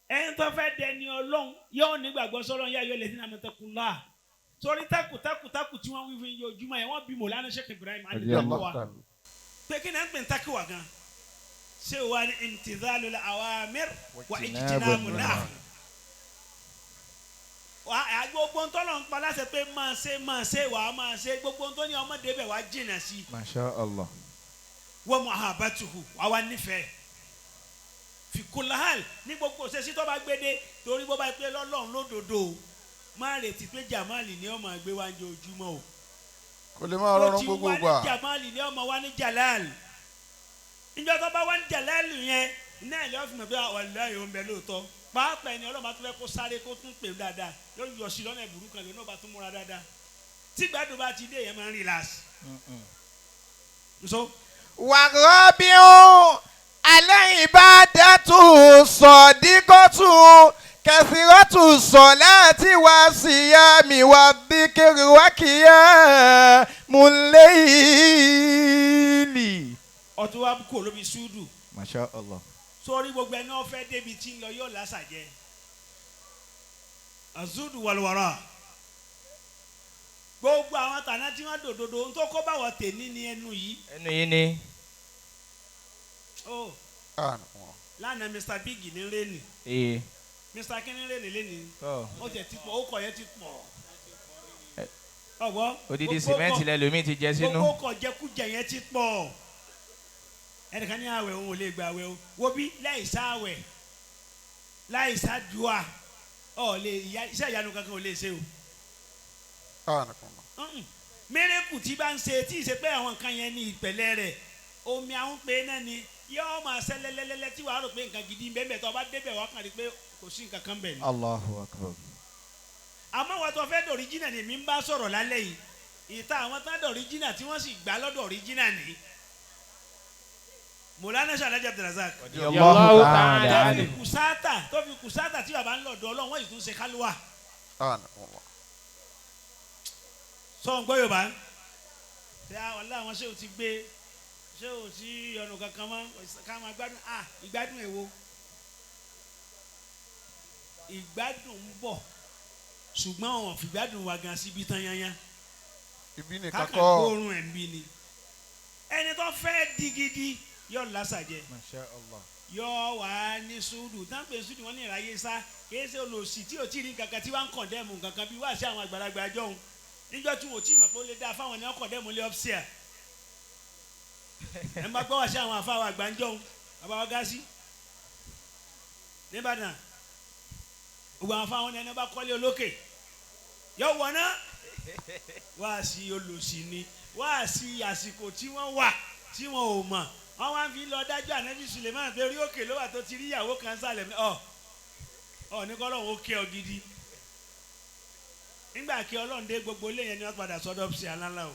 [SPEAKER 2] Ẹni tó fẹ́ dẹni Ọlọ́run yóò nígbàgbọ́ sọ́lọ́run yá yọ lẹ́sìn náà mọ̀tẹ́kùnlá. Sórí takù takù takù tí wọ́n wí fún yín ojúmọ́ yẹn, wọ́n bí Mọ̀lánà Sheikh Ibrahim alidọ́kọ̀ wa. Pé kí ni à ń pè ní takiwa gan? Ṣé o wà ní imtithalul awamir wa ijtinabun nahi? Gbogbo ntọ́lọ̀ ń pa láṣẹ pé máa ṣe máa ṣe wàá máa ṣe, gbogbo ntọ́ ní ọmọdé bẹ̀ wàá jìnnà sí.
[SPEAKER 3] Masha Allah.
[SPEAKER 2] Wa muhabbatuhu, wàá wá nífẹ̀ẹ́. Fi kulli hal ní gbogbo ṣẹ́sí tó bá gbédé, torí bó bá pé lọ́lọ́run lódodo, má retí pé Jamali ni ọmọ gbé wá ní ojúmọ́ o.
[SPEAKER 1] Kò lè máa rọrùn gbogbo
[SPEAKER 2] gbà. Ó ti
[SPEAKER 1] gbà.
[SPEAKER 2] wá ní Jamali ni ọmọ wá ní Jalal. Níjọ́ tó bá wá ní Jalal yẹn, náà lè fi mọ̀ pé wàláhì ó ń bẹ lóòótọ́. Pàápàá ẹni Ọlọ́run bá tún fẹ́ kó sáré kó tún pè dáadáa, yóò yọ sí lọ́nà ìbùrú kan lónà bá tún múra dáadáa. Tí gbádùn bá ti dé yẹn máa ń relax. Nso.
[SPEAKER 3] Wàrọ́bíùn aláìbádàtú sọ̀díkọ́tù kẹsìrọ́tù sọ̀láàtì wá síyámi wá bíkìrì wá kíyà múlẹ́ẹ̀lì.
[SPEAKER 2] Ọtún wa kò lóbi súdù.
[SPEAKER 3] Masha Allah.
[SPEAKER 2] Sórí gbogbo ẹni wọn fẹ́ débi tí ń lọ yóò lásàjẹ. Azudu wàlúwàrà. Gbogbo àwọn tàná tí wọ́n dòdòdó ń tó kó báwọ̀ tèmi ní ẹnu yìí.
[SPEAKER 3] Ẹnu yìí ni.
[SPEAKER 2] Oh, lánàá Mr. Big ní rẹ́ẹ̀nì.
[SPEAKER 3] Ee.
[SPEAKER 2] Mr. Akínnílé nílé ni ó tiẹ̀ ti pọ̀ ó kọ̀ yẹn ti pọ̀ ọ̀gbọ́.
[SPEAKER 3] Odidi sìmẹ́ǹtì lẹ́lòmíì ti jẹ sínú.
[SPEAKER 2] Gbogbo kọ̀ jẹkújẹ yẹn ti pọ̀. Ẹnìkan ní àwẹ̀ òun ò lè gba àwẹ̀ o. Wo bí láì sá àwẹ̀ láì sá dùà ọ̀ lè iṣẹ́ ìyanu kankan ò lè ṣe o. Mírèkù tí bá ń ṣe tí ì ṣe pé àwọn nǹkan yẹn ní ìpẹ̀lẹ́ rẹ̀ omi àwọn pé náà ni yóò máa ṣe lẹ́lẹ́lẹ́lẹ́ tí wàá rò pé nǹkan gidi ń bẹ́ẹ̀ bẹ́ẹ̀ tó o bá débẹ̀ wàá kàn rí pé kò sí nǹkan kan bẹ̀ ni.
[SPEAKER 3] Allahu Akbar.
[SPEAKER 2] Àmọ́ wàá tó fẹ́ dọ̀ríjìnà ni èmi ń bá sọ̀rọ̀ lálẹ́ yìí ìta àwọn tá dọ̀ríjìnà tí wọ́n sì gbà lọ́dọ̀ ọ̀ríjìnà ni. Mọ̀lánà Ṣàlàyé Abdulrazak.
[SPEAKER 3] Allahu ta'ala.
[SPEAKER 2] Tó fi kùsátà tí bàbá ń lọ̀dọ̀ Ọlọ́run wọ́n sì tún ṣe kálúwà. Sọ ń gbọ́ Yorùbá ṣé àwọn aláwọn ṣé o ti gbé ṣé o ti ọ̀nà kankan mọ́ ká máa gbádùn à ìgbádùn èwo ìgbádùn ń bọ̀ ṣùgbọ́n àwọn fìgbádùn wa gan síbi tán yányán
[SPEAKER 1] ibi nìkan
[SPEAKER 2] kákan
[SPEAKER 1] kọ́
[SPEAKER 2] kóorun ẹ̀ ń bí ni ẹni tó fẹ́ di gidi yóò lásàjẹ
[SPEAKER 3] Masha Allah.
[SPEAKER 2] yóò wá ní sùúrù táǹpẹ̀ sùúrù wọn ní ìráyé sá kìí ṣe olòṣì tí ò tí ì rí kankan tí wọ́n ń kọ̀ndẹ́mù kankan bí wá sí àwọn àgbàlagbà jọ̀hún níjọ́ tí wọ́n ò tí ì mọ̀ pé ó lè dáa fáwọn ní ọkọ̀ dẹ́mu lé ọ́fíìsì ẹ̀ ń bá gbọ́ wá sí àwọn àfáwọn àgbà ń jọ̀hún bàbá wa gásí nìbàdàn gbogbo àwọn afáwọn ẹni bá kọ́lé olókè yóò wọná wá sí olòṣì ni wá sí àsìkò tí wọ́n wà tí wọ́n ò mọ̀ wọ́n wá ń fi lọ dájọ́ ànábì Suleiman pé orí òkè ló wà tó ti rí ìyàwó kan sálẹ̀ ọ ọ ní kọ́ lọ́hún ó kẹ́ ọ gidi nígbà kí Ọlọ́run dé gbogbo ilé yẹn ni wọ́n padà sọ́dọ̀ sí aláǹlá o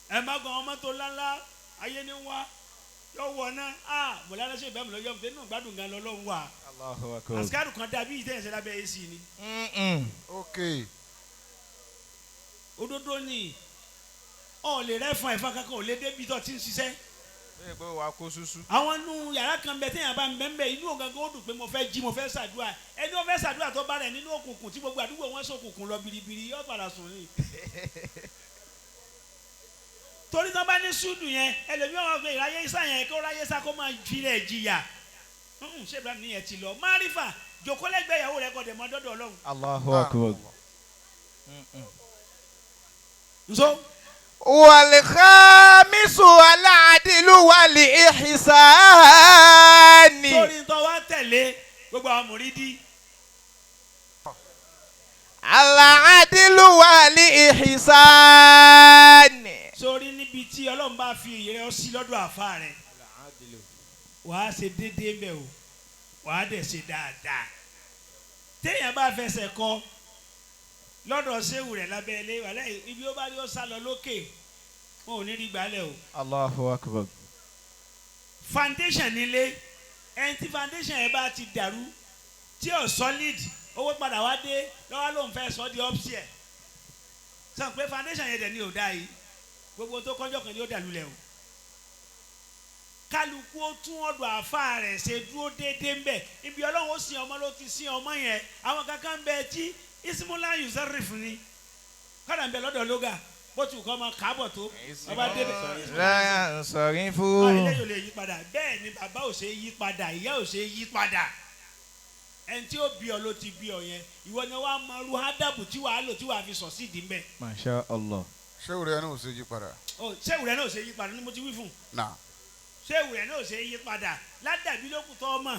[SPEAKER 2] ẹ má gan ọmọ tó láńlá ayé ni wá yóò wọ̀ ná a mọ̀lá ṣe ìbámu lọ́jọ́ fún inú gbádùn gan lọ́lọ́run wà
[SPEAKER 3] Allahu Akbar.
[SPEAKER 2] àsìkárù kan dàbí ìtẹ̀yẹsẹ̀ lábẹ́ AC ni
[SPEAKER 1] ok
[SPEAKER 2] òdodo ni ọ lè rẹ́fọn ẹ̀fọn kankan ò lè débi tó ti ń ṣiṣẹ́
[SPEAKER 3] Bẹ́ẹ̀ pé wàá kó súsú.
[SPEAKER 2] àwọn inú yàrá kan bẹ téèyàn bá ń bẹ ń bẹ inú ògangan ó dùn pé mo fẹ́ jí mo fẹ́ ṣàdúrà ẹni ó fẹ́ ṣàdúrà tó bá rẹ̀ nínú òkùnkùn tí gbogbo àdúgbò wọn ṣòkùnkùn lọ biribiri yóò padà sùn ni. torí tó bá ní sùdù yẹn ẹlòmíràn wọn gbé ìráyé sá yẹn kó ráyé sá kó máa filẹ̀ jìyà ṣé Ibrahim nìyẹn ti lọ márífà jòkólẹ́gbẹ̀ẹ́ ìyàwó rẹ̀ kọ́ dẹ̀ mọ́ dọ́dọ̀ Ọlọ́run.
[SPEAKER 3] Allahu Akbar.
[SPEAKER 2] nso
[SPEAKER 3] Wal-khamisu al-adlu wal-ihsani.
[SPEAKER 2] torí tó wá tẹ̀lé gbogbo àwọn mùrídìí
[SPEAKER 3] Al-adlu wal-ihsani.
[SPEAKER 2] sórí níbi tí Ọlọ́run bá fi ìrẹ́ ọ sí lọ́dọ̀ àfa rẹ̀ wàá ṣe déédéé mbẹ o wàá dẹ̀ ṣe dáadáa téèyàn bá fẹsẹ̀ kọ lọ́dọ̀ séwù rẹ̀ lábẹ́ ilé wàhálà ibi ó bá rí ó sá lọ lókè wọn ò ní rí gbálẹ̀ o
[SPEAKER 3] Allahu Akbar.
[SPEAKER 2] foundation nílé ẹni tí foundation yẹn bá ti dàrú tí ò solid owó padà wá dé lọ́wọ́ ló ń fẹ́ sọ di upstairs sọ pé foundation yẹn dẹ̀ ni ò dá yìí gbogbo tó kọjọ́ kan ni ó dàlú lẹ̀ o kálukú ó tún ọ̀dọ̀ àfa rẹ̀ ṣe dúró déédéé ń bẹ̀ ibi ọlọ́run ó sin ọmọ ló ti sin ọmọ yẹn àwọn kankan ń bẹ tí ismula yusarif ni kọ́dà ń bẹ lọ́dọ̀ lóga bó ti kọ́ ọmọ káàbọ̀ tó ọba débẹ̀
[SPEAKER 3] La yansarifu.
[SPEAKER 2] eléyìí ò lè yí padà bẹ́ẹ̀ ni bàbá ò ṣe yí padà ìyá ò ṣe yí padà ẹni tí ó bí ọ ló ti bí ọ yẹn ìwọ ni wàá mọ irú hádàbù tí wàá lò tí wàá fi sọ sídìí mbẹ
[SPEAKER 3] Masha Allah.
[SPEAKER 1] ṣé òrẹ́ náà ò ṣe yí padà
[SPEAKER 2] ọ ṣé ìwúrẹ́ náà ò ṣe yí padà ni mo ti wí fún un
[SPEAKER 1] náà
[SPEAKER 2] ṣé ìwúrẹ́ náà ò ṣe yí padà ládàbí ló kù tọ́ ọmọ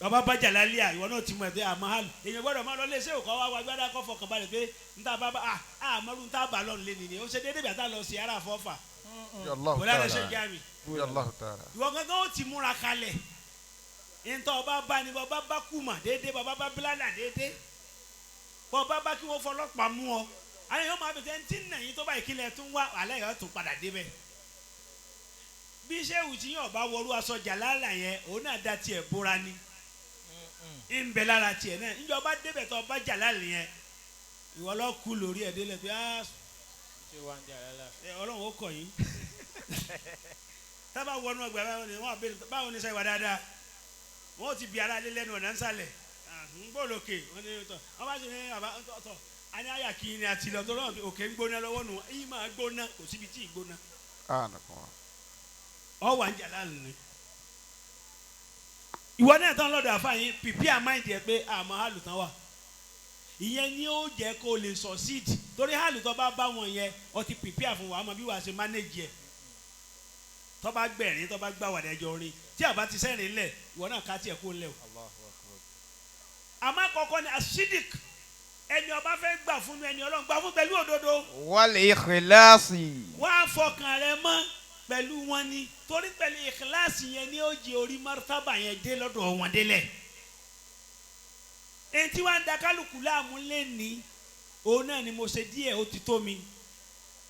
[SPEAKER 2] bàbá bá jàlálíà ìwọ náà ti mọ ẹgbẹ́ àmọ́ hàlù èèyàn gbọ́dọ̀ máa lọ lé ṣé òkò wá wá gbádà kọ́ fọkàn balẹ̀ pé níta bá bá àmọ́rú níta bá lọ́nù lé nìyẹn ó ṣe déédéé bàtà lọ sí ara àfọ́fà
[SPEAKER 1] Ya Allahu
[SPEAKER 2] wọlé àlẹ́ ṣe
[SPEAKER 1] ta'ala
[SPEAKER 2] jáàmì
[SPEAKER 1] Ya Allahu ta'ala
[SPEAKER 2] ìwọ gángan ó ti múra kalẹ̀ ntọ́ ọba bá ní bàbá bá kùmà déédéé bàbá bá bílálà déédéé bàbá bá kí wọ́n fọlọ́pàá mú ọ àyè yóò máa bẹ̀tẹ̀ ntí nàyín tó bá ìkílẹ̀ tún wá àlẹ́ yóò tún padà débẹ̀ bí sẹ́wù tí yóò bá wọlú aṣọ jàlálà yẹn òun náà da tiẹ̀ bóra ni ń bẹ lára tiẹ̀ náà njọba débẹ̀ tó ọba jàlálà yẹn ìwọ lọ kú lórí ẹ̀ délẹ̀ pé ọlọ́run ó kọ̀ yín tábà wọnú ọgbà báwo ni wọn àbẹ báwo ni sẹ́wà dáadáa wọn ti bi ara lé lẹ́nu ọ̀nà nsàlẹ̀ ń gbọ́ lókè wọn ni tọ wọn bá sì ní àbá tọ a ní àyà kí ni àti lọ tó lọ́wọ́ òkè ń gbóná lọ́wọ́ nù yìí máa gbóná kò síbi tí ì gbóná
[SPEAKER 1] Anakum.
[SPEAKER 2] ọ wà ń jàlá ni Ìwọ náà tán lọ́dọ̀ àfààní prepare mind yẹ pé àmọ́ àlùtàn wà. Ìyẹn ni ó jẹ́ kó lè succeed torí àlùtàn bá bá wọn yẹn ọ ti prepare fún wa àmọ́ bí wàá ṣe manage yẹ. Tó bá gbẹ̀rín tó bá gbà wàdà ẹjọ́ rin tí àbá ti sẹ́rìn lẹ̀ ìwọ náà ká tiẹ̀ kó lẹ̀ o. Àmọ́ àkọ́kọ́ ni asidik ẹni ọba fẹ́ gbà fún ẹni Ọlọ́run gbà fún pẹ̀lú òdodo.
[SPEAKER 3] Wal ikhlasi.
[SPEAKER 2] Wá fọkàn rẹ mọ́ pẹ̀lú wọn ni torí pẹ̀lú ìkíláàsì yẹn ni ó jẹ orí martaba yẹn dé lọ́dọ̀ wọn délẹ̀. Èyí tí wọ́n ń da kálukú láàmú lẹ́ni òun náà ni mo ṣe díẹ̀ ó ti tó mi.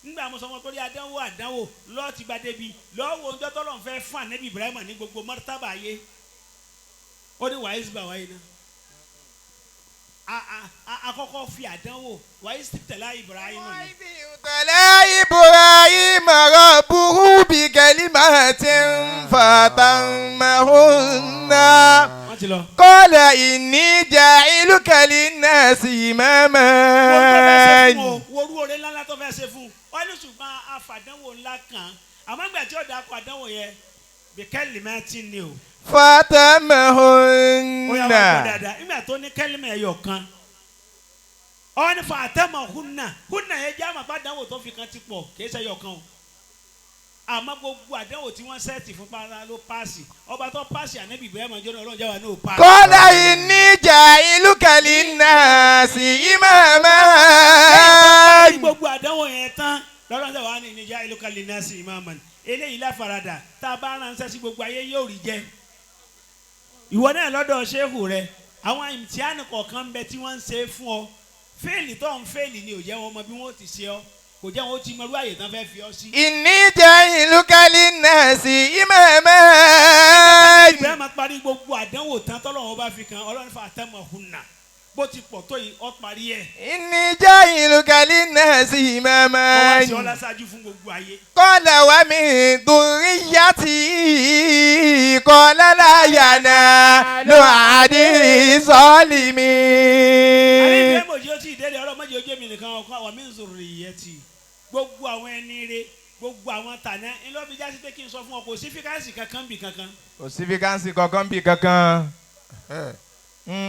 [SPEAKER 2] Nígbà mo sọ wọn torí àdánwò àdánwò lọ́ọ̀tì bá débi lọ́wọ́ oúnjẹ tọ́lọ̀ ń fẹ́ fún ànẹ́bí Ibrahim ní gbogbo martaba ayé. Ó ní wàá ìsìbà wáyé náà. Àkọ́kọ́ fi àdánwò wàá ìsìtẹ̀lá Ibrahim ni.
[SPEAKER 3] Tẹ̀lé Ibrahim rabbuhu bi kalimatin fatammahunna.
[SPEAKER 2] Wọ́n ti lọ.
[SPEAKER 3] Qala inni ja'iluka linnasi imama.
[SPEAKER 2] Wọ́n tó fẹ́ ṣe fún o, worú oore ńlá tó fẹ́ ṣe fún un. Wọ́n ní ṣùgbọ́n afàdánwò ńlá kan. Àmọ́ ìgbà tí ó dà kọ àdánwò yẹn, bi kalimatin ni o. Ó yà wá gbọ́
[SPEAKER 3] Fatammahunna.
[SPEAKER 2] dáadáa. Nígbà tó ní kẹ́límà ẹyọ kan. Ó ní fatamahunna. Hunna yẹn jẹ́ àmọ́ àdánwò tó fi kan ti pọ̀ kì í ṣe ẹyọ kan o. Àmọ́ gbogbo àdánwò tí wọ́n sẹ́ẹ̀tì fún pátá ló páàsì. Ọba tó páàsì ànábì Ibrahim jọ́nà Ọlọ́run jáwa ní ò páàsì.
[SPEAKER 3] Qala inni ja'iluka linnasi imama.
[SPEAKER 2] Ní gbogbo àdánwò yẹn tán lọ́dọ̀ sọ wà ní ìníjà ìlúkà linnasi imaman eléyìí láfaradà tá a bá ránṣẹ́ sí gbogbo ayé yóò rí jẹ́. Ìwọ náà lọ́dọ̀ ṣéhù rẹ àwọn ìmìtíánì kọ̀ọ̀kan ń bẹ tí wọ́n ń ṣe fún ọ fẹ́ẹ̀lì tó ń fẹ́ẹ̀lì ni ò jẹ́ wọn mọ bí wọ́n ti ṣe ọ kò jẹ́ wọn ó ti mọ irú àyè tán fẹ́ fi ọ sí.
[SPEAKER 3] Inni ja'iluka linnasi imama.
[SPEAKER 2] Ìgbà máa parí gbogbo àdánwò tán tọ́lọ́run bá fi kan Ọlọ́run fà tẹ́mọ̀ hùnà bó ti pọ̀ tó yìí ọ parí ẹ̀.
[SPEAKER 3] Inni ja'iluka linnasi imama.
[SPEAKER 2] Wọ́n wá sí ọ láṣáájú fún gbogbo ayé.
[SPEAKER 3] Qala wa min dhurriyyati qala la yanalu ahdi zalimin.
[SPEAKER 2] Àrífẹ́ mòjì ó ti ìdẹ́rẹ́ ọlọ́mọdé ojú èmi nìkan ọkọ àwọn min zurriyyati gbogbo àwọn ẹni re gbogbo àwọn tàná ńlọ́bi jásí pé kí n sọ fún ọ kò sí fíkàsì kankan bì kankan.
[SPEAKER 3] Kò sí fíkánsì kankan bí kankan.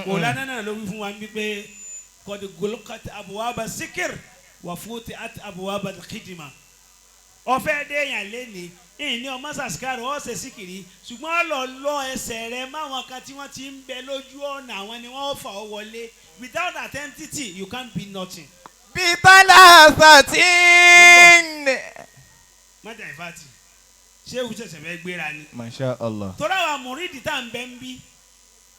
[SPEAKER 2] Kò lánàá náà ló wí fún wa bí pé kọ́ni golokat abuwaba sikir wà fún ti at abuwaba kidima. Ọ̀fẹ́ déyàn lẹ́ni ìní ọmọ sàṣkárò ọ̀sẹ̀ síkìrì ṣùgbọ́n lọ lọ ẹsẹ̀ rẹ máwọn kan tí wọ́n ti ń bẹ lójú ọ̀nà àwọn ni wọ́n fà ọ́ wọlé without identity you can't be nothing.
[SPEAKER 3] Bitalasatin.
[SPEAKER 2] Mọ́jà ìfàtì ṣé ewu ṣẹ̀ṣẹ̀ fẹ́ gbéra ni.
[SPEAKER 3] Masha Allah.
[SPEAKER 2] Torí àwọn mùrídìí tá à ń bẹ ń bí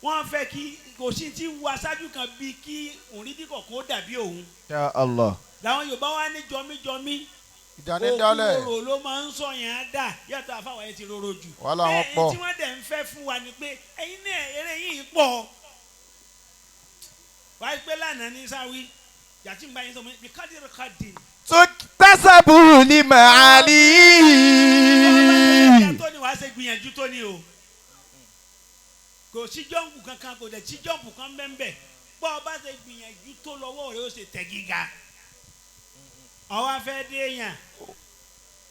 [SPEAKER 2] wọ́n fẹ́ kí kò sí ti wo aṣáájú kan bíi kí mùrídìí kọ̀ọ̀kan ó dàbí òun.
[SPEAKER 3] Masha Allah.
[SPEAKER 2] Làwọn Yorùbá wá ní jọmíjọmí
[SPEAKER 1] Ìdánidálẹ̀.
[SPEAKER 2] òkúrò ló máa ń sọ yẹn á dà yàtọ̀ àfàwọn yẹn ti rorò jù.
[SPEAKER 1] Wàhálà wọn
[SPEAKER 2] Bẹ́ẹ̀
[SPEAKER 1] pọ̀.
[SPEAKER 2] tí wọ́n dẹ̀ ń fẹ́ fún wa ni pé ẹ̀yin náà eré yìí pọ̀. Wáyé pé lánàá ní sáwí yàtí ń bá yín sọ bí kádìrì kádìrì.
[SPEAKER 3] Tuktasabu lima'ali.
[SPEAKER 2] Tó ní wàá ṣe gbìyànjú tó ní o. Kò sí jọ́ǹpù kankan kò dẹ̀ sí jọ́ǹpù kan bẹ́ẹ̀ bọ́ ọ bá ṣe gbìyànjú tó lọ́wọ́ rẹ ó ṣe tẹ̀ gíga. Ọwọ́ afẹ́ dé yàn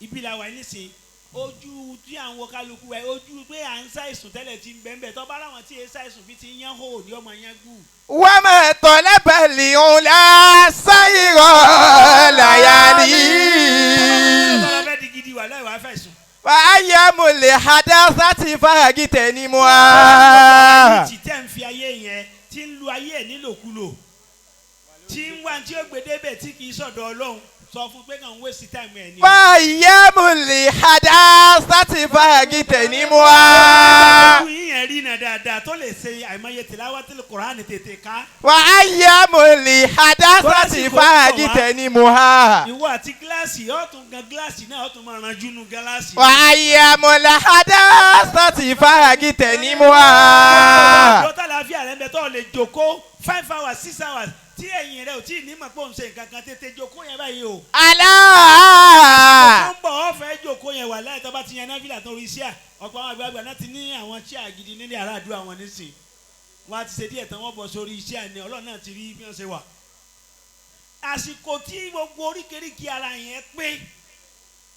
[SPEAKER 2] ibi la wà nísìnyí ojú tí à ń wọ kálukú ẹ ojú pé à ń ṣàìsùn tẹ́lẹ̀ ti ń bẹ́ẹ̀ bẹ́ẹ̀ tọ́ bá láwọn tí ẹ ṣàìsùn bí ti ń yán hó ní ọmọ yẹn gù.
[SPEAKER 3] Wama talaba li'ula sayra layali.
[SPEAKER 2] Tọ́lá fẹ́ di gidi wà láì wàá fẹ́ sùn.
[SPEAKER 3] Wa ayyamul hadathati fagitanimuha.
[SPEAKER 2] Tí tẹ́ ń fi ayé yẹn tí ń lu ayé ẹ̀ nílòkulò tí ń wá tí ó gbé débẹ̀ tí kì í sọ̀dọ̀ Ọlọ́run sọ fún pé kàn ń waste time ẹ̀ ni.
[SPEAKER 3] Wa ayyamul hadathati fagitanimuha.
[SPEAKER 2] Ojú yín yẹn rí iná dáadáa tó lè ṣe àìmọye tìláwátìlì Kùránì tètè ká.
[SPEAKER 3] Wa ayyamul hadathati fagitanimuha.
[SPEAKER 2] Ìwọ àti gíláàsì ọ̀tún gan gíláàsì náà ọ̀tún máa ranjú nu gíláàsì.
[SPEAKER 3] Wa ayyamul hadathati fagitanimuha.
[SPEAKER 2] Ọjọ́ tàlàáfíà rẹ̀ ń bẹ tó lè jókòó 5 hours 6 hours tí ẹ̀yìn rẹ̀ ò tí ì ní mọ̀ pé òun ṣe nǹkan kan tètè jókòó yẹn báyìí o.
[SPEAKER 3] Allah.
[SPEAKER 2] Ó ń bọ̀ ọ́ fẹ́ jókòó yẹn wà láì tó bá ti yan náfìlà tó rí síà ọ̀pọ̀ àwọn àgbààgbà náà ti ní àwọn chíà gidi nílé ará àdúrà wọn nísìn wọn á ti ṣe díẹ̀ tán wọ́n bọ̀ sórí iṣẹ́ àná Ọlọ́run náà ti rí bí wọ́n ṣe wà. Àsìkò tí gbogbo oríkèéríkèé ara yẹn pé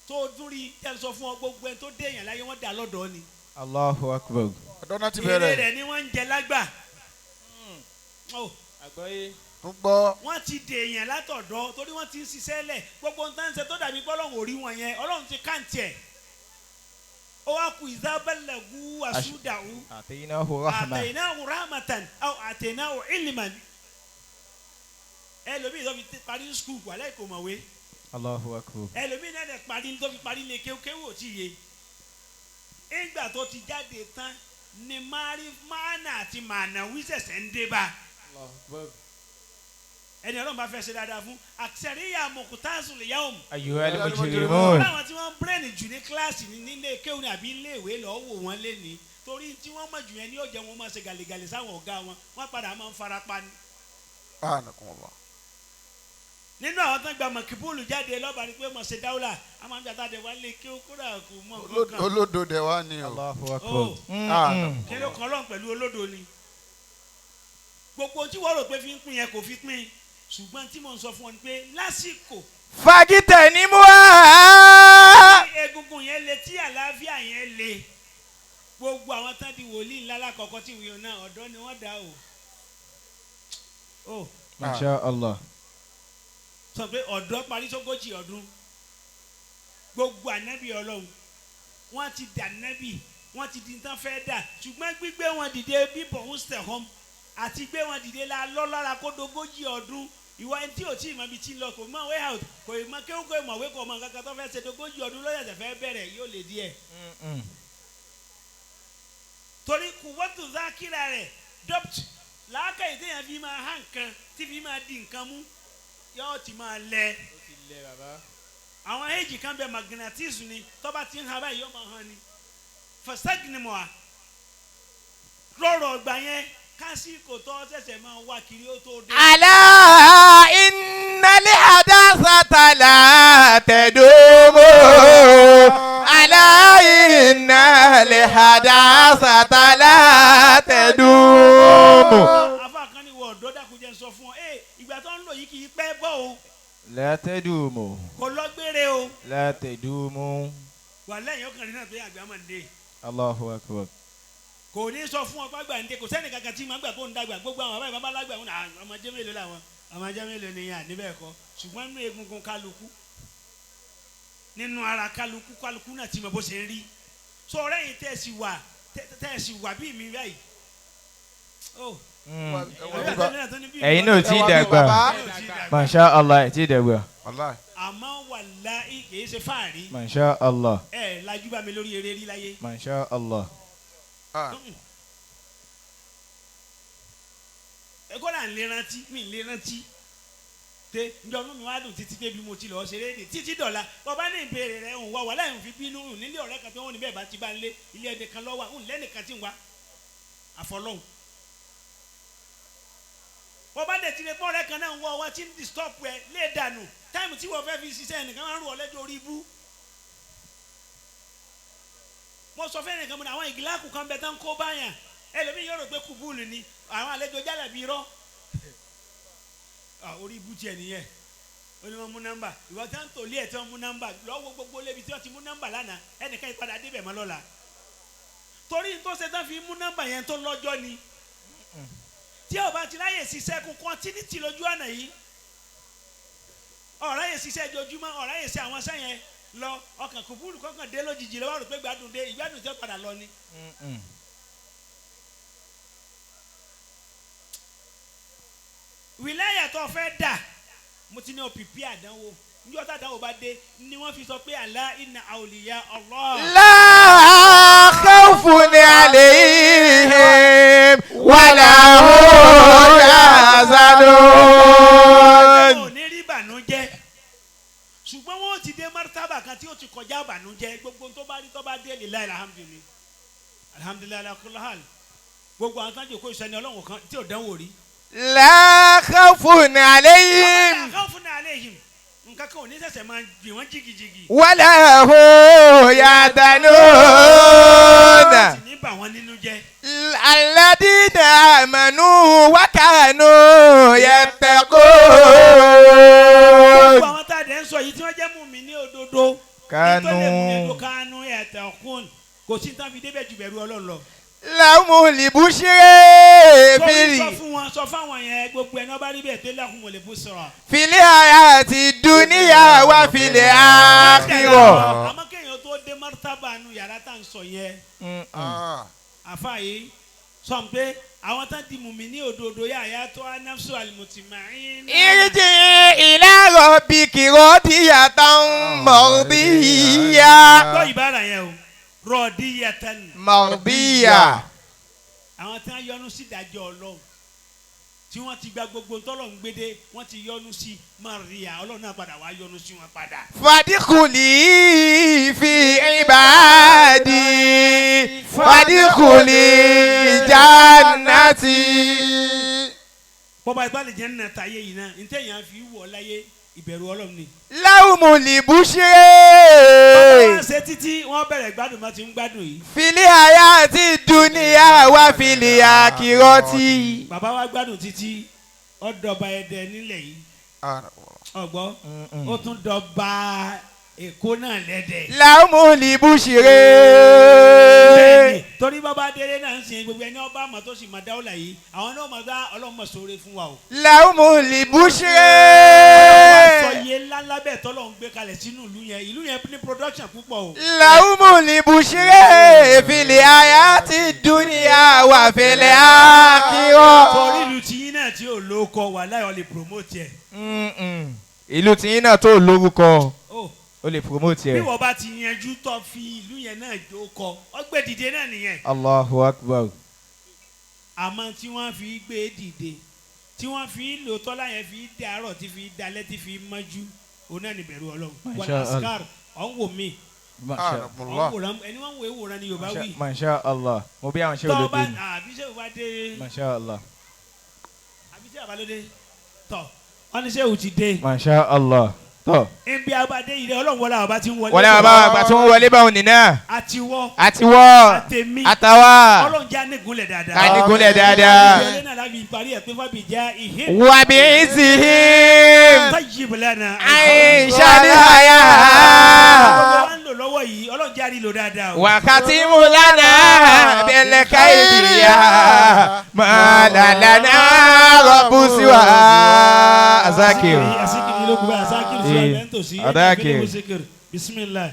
[SPEAKER 2] tó dún rí tẹ́ ń sọ fún ọ gbogbo ẹni tó dé èèyàn láyé wọ́n dà lọ́dọ̀ ni.
[SPEAKER 3] Allahu akbar.
[SPEAKER 1] Ọ̀dọ́ náà ti
[SPEAKER 2] Èrè
[SPEAKER 1] bẹ̀rẹ̀.
[SPEAKER 2] rẹ̀ ni wọ́n ń jẹ lágbà. Oh,
[SPEAKER 3] Àgbọ́yé.
[SPEAKER 1] Ń gbọ́.
[SPEAKER 2] wọ́n ti dèèyàn látọ̀dọ̀ torí wọ́n ti ń ṣiṣẹ́ lẹ̀. Gbogbo ohun tá ń ṣe tó dàbí pé Ọlọ́run ò rí wọn yẹn, Ọlọ́run ti káǹtì ẹ̀. Ó wá ku ìzábẹ́lẹ̀gù àsúdàwù.
[SPEAKER 3] Àtẹ̀yìnáhu rahma.
[SPEAKER 2] Àtẹ̀yìnáhu rahmatan aw àtẹ̀yìnáhu ilman. Ẹlòmíì tó fi parí skul wàhálà kò mọ̀wé.
[SPEAKER 3] Allahu akbar.
[SPEAKER 2] Ẹlòmíì náà dẹ̀ parí tó fi parí lè kéwú ò tí yé. Ìgbà tó ti jáde tán ni máàna àti mànàwí ṣẹ̀ṣẹ̀ ń dé bá. Ẹni Ọlọ́run bá fẹ́ ṣe dáadáa fún àṣẹríyà mọ̀kútàṣù lè yá òun.
[SPEAKER 3] Ayyuhal mujrimun.
[SPEAKER 2] Láwọn tí wọ́n bírèèni jù ní kíláàsì ní nílé kéwù ní àbí ilé ìwé lọ́ọ́ wò wọ́n lé ní. Torí tí wọ́n mọ̀ jù yẹn ní yóò jẹ́ wọn máa ṣe gàlégàlé sáwọn ọ̀gá wọn, wọ́n padà máa ń fara pa ni.
[SPEAKER 1] Anakumullah.
[SPEAKER 2] Nínú àwọn tó ń gba mọ̀kìbúlù jáde lọ́ba ni pé mọ̀ ṣe dáwùlà, a máa ń gbàtà dé wá lé kéwù kódà kò mọ̀ nǹkan kan.
[SPEAKER 1] Olódo dẹ̀ wá ni o.
[SPEAKER 3] Allahu akbar.
[SPEAKER 2] Oh.
[SPEAKER 1] Ah.
[SPEAKER 2] Kí ló kan Ọlọ́run pẹ̀lú olódo ni? Gbogbo tí wọ́n rò pé fi ń pín yẹn kò fi pín. Ṣùgbọ́n tí mò ń sọ fún ọ ni pé lásìkò
[SPEAKER 3] Fagitẹ̀ ni mo wá.
[SPEAKER 2] tí egungun yẹn le, tí àlàáfíà yẹn le, gbogbo àwọn tán di wòlíì ńlá lákọ̀ọ́kọ́ tí ìwé náà ọ̀dọ́ ni wọ́n dá o. Ó
[SPEAKER 3] Masha Allah.
[SPEAKER 2] sọ pé ọ̀dọ́ parí sógójì ọdún. Gbogbo ànábì Ọlọ́run wọ́n ti dà nábì, wọ́n ti di tán fẹ́ dà, ṣùgbọ́n gbígbé wọn dìde bíbọ̀ ń sẹ̀họ́m àti gbé wọn dìde la lọ́lára kó dogójì ọdún. Ìwọ ẹni tí ò tí ì mọ ibi tí ń lọ, kò mọ way out, kò mọ kéwù, kò mọ̀wé, kò mọ nǹkan kan tó fẹ́ ṣe, dogójì ọdún lọ́yẹ̀sẹ̀ fẹ́ bẹ̀rẹ̀ yóò lè díẹ̀. Torí kùwọ́tù zákìrà rẹ̀ dọ́pt làákàyè téèyàn fi máa há nǹkan tí fi máa di nǹkan mú yóò ti máa lẹ. Àwọn èjì kan bẹ magnetism ni, tọ́ba ti ń ha báyìí yóò máa hàn ni fẹsẹ̀gìnìmọ̀à lọ́rọ̀ ọgbà yẹn kásìkò tó ṣẹ̀ṣẹ̀ máa wá kiri ó tó dé.
[SPEAKER 3] Ala innal hadathata la tadumu. Ala innal hadathata la tadumu.
[SPEAKER 2] Afa kan ní wọ ọ̀dọ́ dákúnjẹ́ sọ fún ọ ẹ ìgbà tó ń lò yìí kì í pẹ́ bọ́ o.
[SPEAKER 3] La tadumu.
[SPEAKER 2] Kò lọ gbére o.
[SPEAKER 3] La tadumu.
[SPEAKER 2] Wà lẹ́yìn ọkùnrin náà pé àgbà máa ń dé.
[SPEAKER 3] Allahu akbar.
[SPEAKER 2] Kò ní sọ fún ọ pàgbà ń dé, kò sẹ́ni kankan tí màá gbà kó ń dàgbà. Gbogbo àwọn bàbá bàbá lágbà wọn ọmọ jẹ́ mélòó làwọn ọmọ jẹ́ mélòó ni yàn níbẹ̀ kọ́. Ṣùgbọ́n nínú egungun kálukú, nínú ara kálukú, kálukú náà ti mọ bó ṣe ń rí. Sọ ọ̀rẹ́ yìí tẹ̀sí wà bí mi báyìí.
[SPEAKER 3] Ẹ̀yin náà ti dàgbà. Masha Allah, ẹ̀ ti dàgbà.
[SPEAKER 2] Àmọ́ wàláhì kì í ṣe fáàrí.
[SPEAKER 3] Masha Allah.
[SPEAKER 2] Ẹ lajú bá mi lórí eré rí láyé.
[SPEAKER 3] Masha Allah.
[SPEAKER 2] Ẹ̀kọ́ là ń lè rántí, mi ń lè rántí pé njọ́ inú mi wá dùn títí pé bí mo ti lọ́ọ́ ṣeré ní títí dọ̀la. Bàbá ní ìbéèrè rẹ̀ ń wá wà láì fi bínú ń nílé ọ̀rẹ́ kan pé wọ́n ní bẹ́ẹ̀ bá ti bá ń lé ilé ẹ̀dẹ̀ kan lọ́wọ́ ń lẹ́nìkan tí ń wá àfọlọ́hùn. Bàbá dẹ̀ ti lè pọ́ ọ̀rẹ́ kan náà ń wá wá tí ń disturb ẹ lé dànù táìmù tí wọ́n fẹ́ fi ṣiṣẹ́ ẹnìkan máa ń rú ọ lẹ́jọ́ orí ibú. Mo sọ fẹ́ nìkan mo ní àwọn ìgìláàkù kan bẹ tán kó báyàn ẹlòmíì yóò rò pé kùbúlù ni àwọn àlejò jálẹ̀ bí irọ́. Orí ibú tiẹ̀ nìyẹn. Ó ní wọ́n mú nọ́mbà ìwọ tí wọ́n ń tòlé ẹ̀ tí wọ́n mú nọ́mbà lọ́wọ́ gbogbo lébi tí wọ́n ti mú nọ́mbà lánàá ẹnìkan ìpadà débẹ̀ mọ́ lọ́la. Torí tó ṣe tán fi mú nọ́mbà yẹn tó lọ́jọ́ ni. Tí ó bá ti ráyè ṣiṣẹ́ kún kọ́ńtínítì lójú ọ̀nà yìí, ọ̀ráyè ṣiṣẹ́ jojúmọ́, ọ̀ráyè ṣe àwọn sẹ́yìn lọ ọkàn kùbúrú kọkàn dé lójijì lọ́wọ́ rò pé gbádùn dé ìgbádùn tí ó padà lọ ni. Wìláyà tó fẹ́ dà mo ti ní o pìpì àdánwò níjọ́ tá àdánwò bá dé ni wọ́n fi sọ pé àlá inna awliya Allah.
[SPEAKER 3] La khawfun alayhim wala hum yahzanun.
[SPEAKER 2] Ò ní rí ìbànújẹ́, ṣùgbọ́n wọ́n ti dé martaba kan tí ó ti kọjá ìbànújẹ́. Gbogbo tó bá rí tó bá dé lillahi alhamdulillah alhamdulillah ala kulli hal. Gbogbo àwọn tó ń jòkó ìsẹ́ni Ọlọ́run kan tí ò dánwò rí.
[SPEAKER 3] La khawfun alayhim.
[SPEAKER 2] La khawfun alayhim. Nǹkan kan ò ní ṣẹ̀ṣẹ̀ máa gbìn wọ́n jìgìjìgì.
[SPEAKER 3] Wala hum yahzanun.
[SPEAKER 2] Ó sì ní bà wọ́n nínú jẹ́.
[SPEAKER 3] Alladhina amanu wa kanu yattaqun.
[SPEAKER 2] Gbogbo àwọn tá a dẹ̀ ń sọ yìí tí wọ́n jẹ́ mùmí ní òdodo.
[SPEAKER 3] Kanu.
[SPEAKER 2] Kanu yattaqun. Kò sí tán fi débẹ̀ jù bẹ̀rù Ọlọ́run lọ.
[SPEAKER 3] Lahumul bushra
[SPEAKER 2] Torí sọ fún wọn, sọ fáwọn yẹn, gbogbo ẹni ọba rí bẹ́ẹ̀ tó lahumul bushra.
[SPEAKER 3] fil hayati dunya wa fil akhirah.
[SPEAKER 2] Àmọ́ kéèyàn tó dé martaba nu yàrá tá à ń sọ yẹn, àfa yìí sọ pé àwọn tán di mùmí ní òdodo yà yà tó anafsu alimutima'in.
[SPEAKER 3] Irji ila rabbiki radiyatan mardiyya.
[SPEAKER 2] Gbọ́ ìbára yẹn o, rọ̀díyatan.
[SPEAKER 3] Mardiyya.
[SPEAKER 2] Àwọn tí wọ́n yọ́nú sí ìdájọ́ Ọlọ́run, tí wọ́n ti gba gbogbo ntọ́lọ̀ ń gbédé, wọ́n ti yọ́nú sí Maria, Ọlọ́run náà padà wá yọ́nú sí wọn padà.
[SPEAKER 3] Fadkhuli fi ibadi fadkhuli jannati.
[SPEAKER 2] Bọ́ba ìbálẹ̀ jẹ́ nínú àtàyè yìí náà, ntẹ̀yìn á fi wọ̀ láyé ìbẹ̀rù Ọlọ́run ni.
[SPEAKER 3] Lahumul bushra.
[SPEAKER 2] Wọ́n ṣe títí wọ́n bẹ̀rẹ̀ gbádùn bá ti ń gbádùn yìí.
[SPEAKER 3] Fil hayati dunya wa fil akhirati.
[SPEAKER 2] Bàbá wa gbádùn títí, ó dọba Ẹdẹ nílẹ̀ yìí, ọ̀gbọ́, ó tún dọba Èkó náà lẹ́dẹ̀.
[SPEAKER 3] Lahumul bushra.
[SPEAKER 2] Bẹ́ẹ̀ni, torí bàbá délé náà ń sin gbogbo ẹni ọba àmọ́ tó sì máa dáwọ́là yìí, àwọn náà máa dá Ọlọ́run sóore fún wa o.
[SPEAKER 3] Lahumul bushra.
[SPEAKER 2] Sọ iye ńlá ńlá bẹ́ẹ̀ tọ́lọ́run gbé kalẹ̀ sínú ìlú yẹn, ìlú yẹn ní production púpọ̀ o.
[SPEAKER 3] Lahumul bushra fil hayati dunya wa fil akhirah.
[SPEAKER 2] Torí ìlú tiyín náà tí ò lóko wà láyọ̀ lè promote ẹ̀.
[SPEAKER 3] Ìlú tiyín náà tó lórúkọ
[SPEAKER 2] Oh,
[SPEAKER 3] ó lè promote
[SPEAKER 2] bí
[SPEAKER 3] ẹ̀.
[SPEAKER 2] wọ́n bá ti yanjú tó fi ìlú yẹn náà jó kọ, ọgbẹ́ dìde náà nìyẹn.
[SPEAKER 3] Allahu akbar.
[SPEAKER 2] Àmọ́ tí wọ́n fi gbé dìde, tí wọ́n fi lò tọ́lá yẹn fi dé àárọ̀, tí fi dalẹ́, tí fi mọ́jú, òun náà ní bẹ̀rù Ọlọ́run.
[SPEAKER 3] Masha
[SPEAKER 2] Wal askar, ọ̀ ń wò mí, ọ̀ ń wòran, ẹni wọ́n ń wò é wòran ni Yorùbá wí.
[SPEAKER 3] Masha Allah. Mo bí àwọn ṣé
[SPEAKER 2] Tọ́ bá
[SPEAKER 3] olóde ni.
[SPEAKER 2] àbí ṣé òbá dé,
[SPEAKER 3] Masha Allah.
[SPEAKER 2] àbí ṣé àbálódé tọ̀ wọ́n ní ṣé òun ti dé.
[SPEAKER 3] Masha Allah. Tọ́.
[SPEAKER 2] Ibi abadé yìí rẹ Ọlọ́run wọlé àwọn bá ti ń wọlé.
[SPEAKER 3] Wọlé bàbá àgbà tó ń wọlé báwọn nìyẹn.
[SPEAKER 2] Àtiwọ́
[SPEAKER 3] Àti wọ́.
[SPEAKER 2] àtẹ̀mí.
[SPEAKER 3] Àtàwà.
[SPEAKER 2] Ọlọ́run já nígunlẹ̀ dáadáa.
[SPEAKER 3] Ká nígunlẹ̀ dáadáa.
[SPEAKER 2] Ìbílẹ̀ náà láti parí ẹ̀ pé fábí já ìhé.
[SPEAKER 3] Wà bí ìsìhìm.
[SPEAKER 2] Tayyib lana.
[SPEAKER 3] Àìṣà ní àyà.
[SPEAKER 2] Gbogbo wa ń lò lọ́wọ́ yìí, Ọlọ́run já rí lò dáadáa o.
[SPEAKER 3] Wàkàtí mu lánàá bẹ̀lẹ̀ káyìdìyà. Màlàlànà rọ̀bù sí wa. Azakir.
[SPEAKER 2] Asikiri ló kú báyìí, Azakir sí ọ̀bẹ ń tòsí.
[SPEAKER 3] Azakir.
[SPEAKER 2] Bismillah.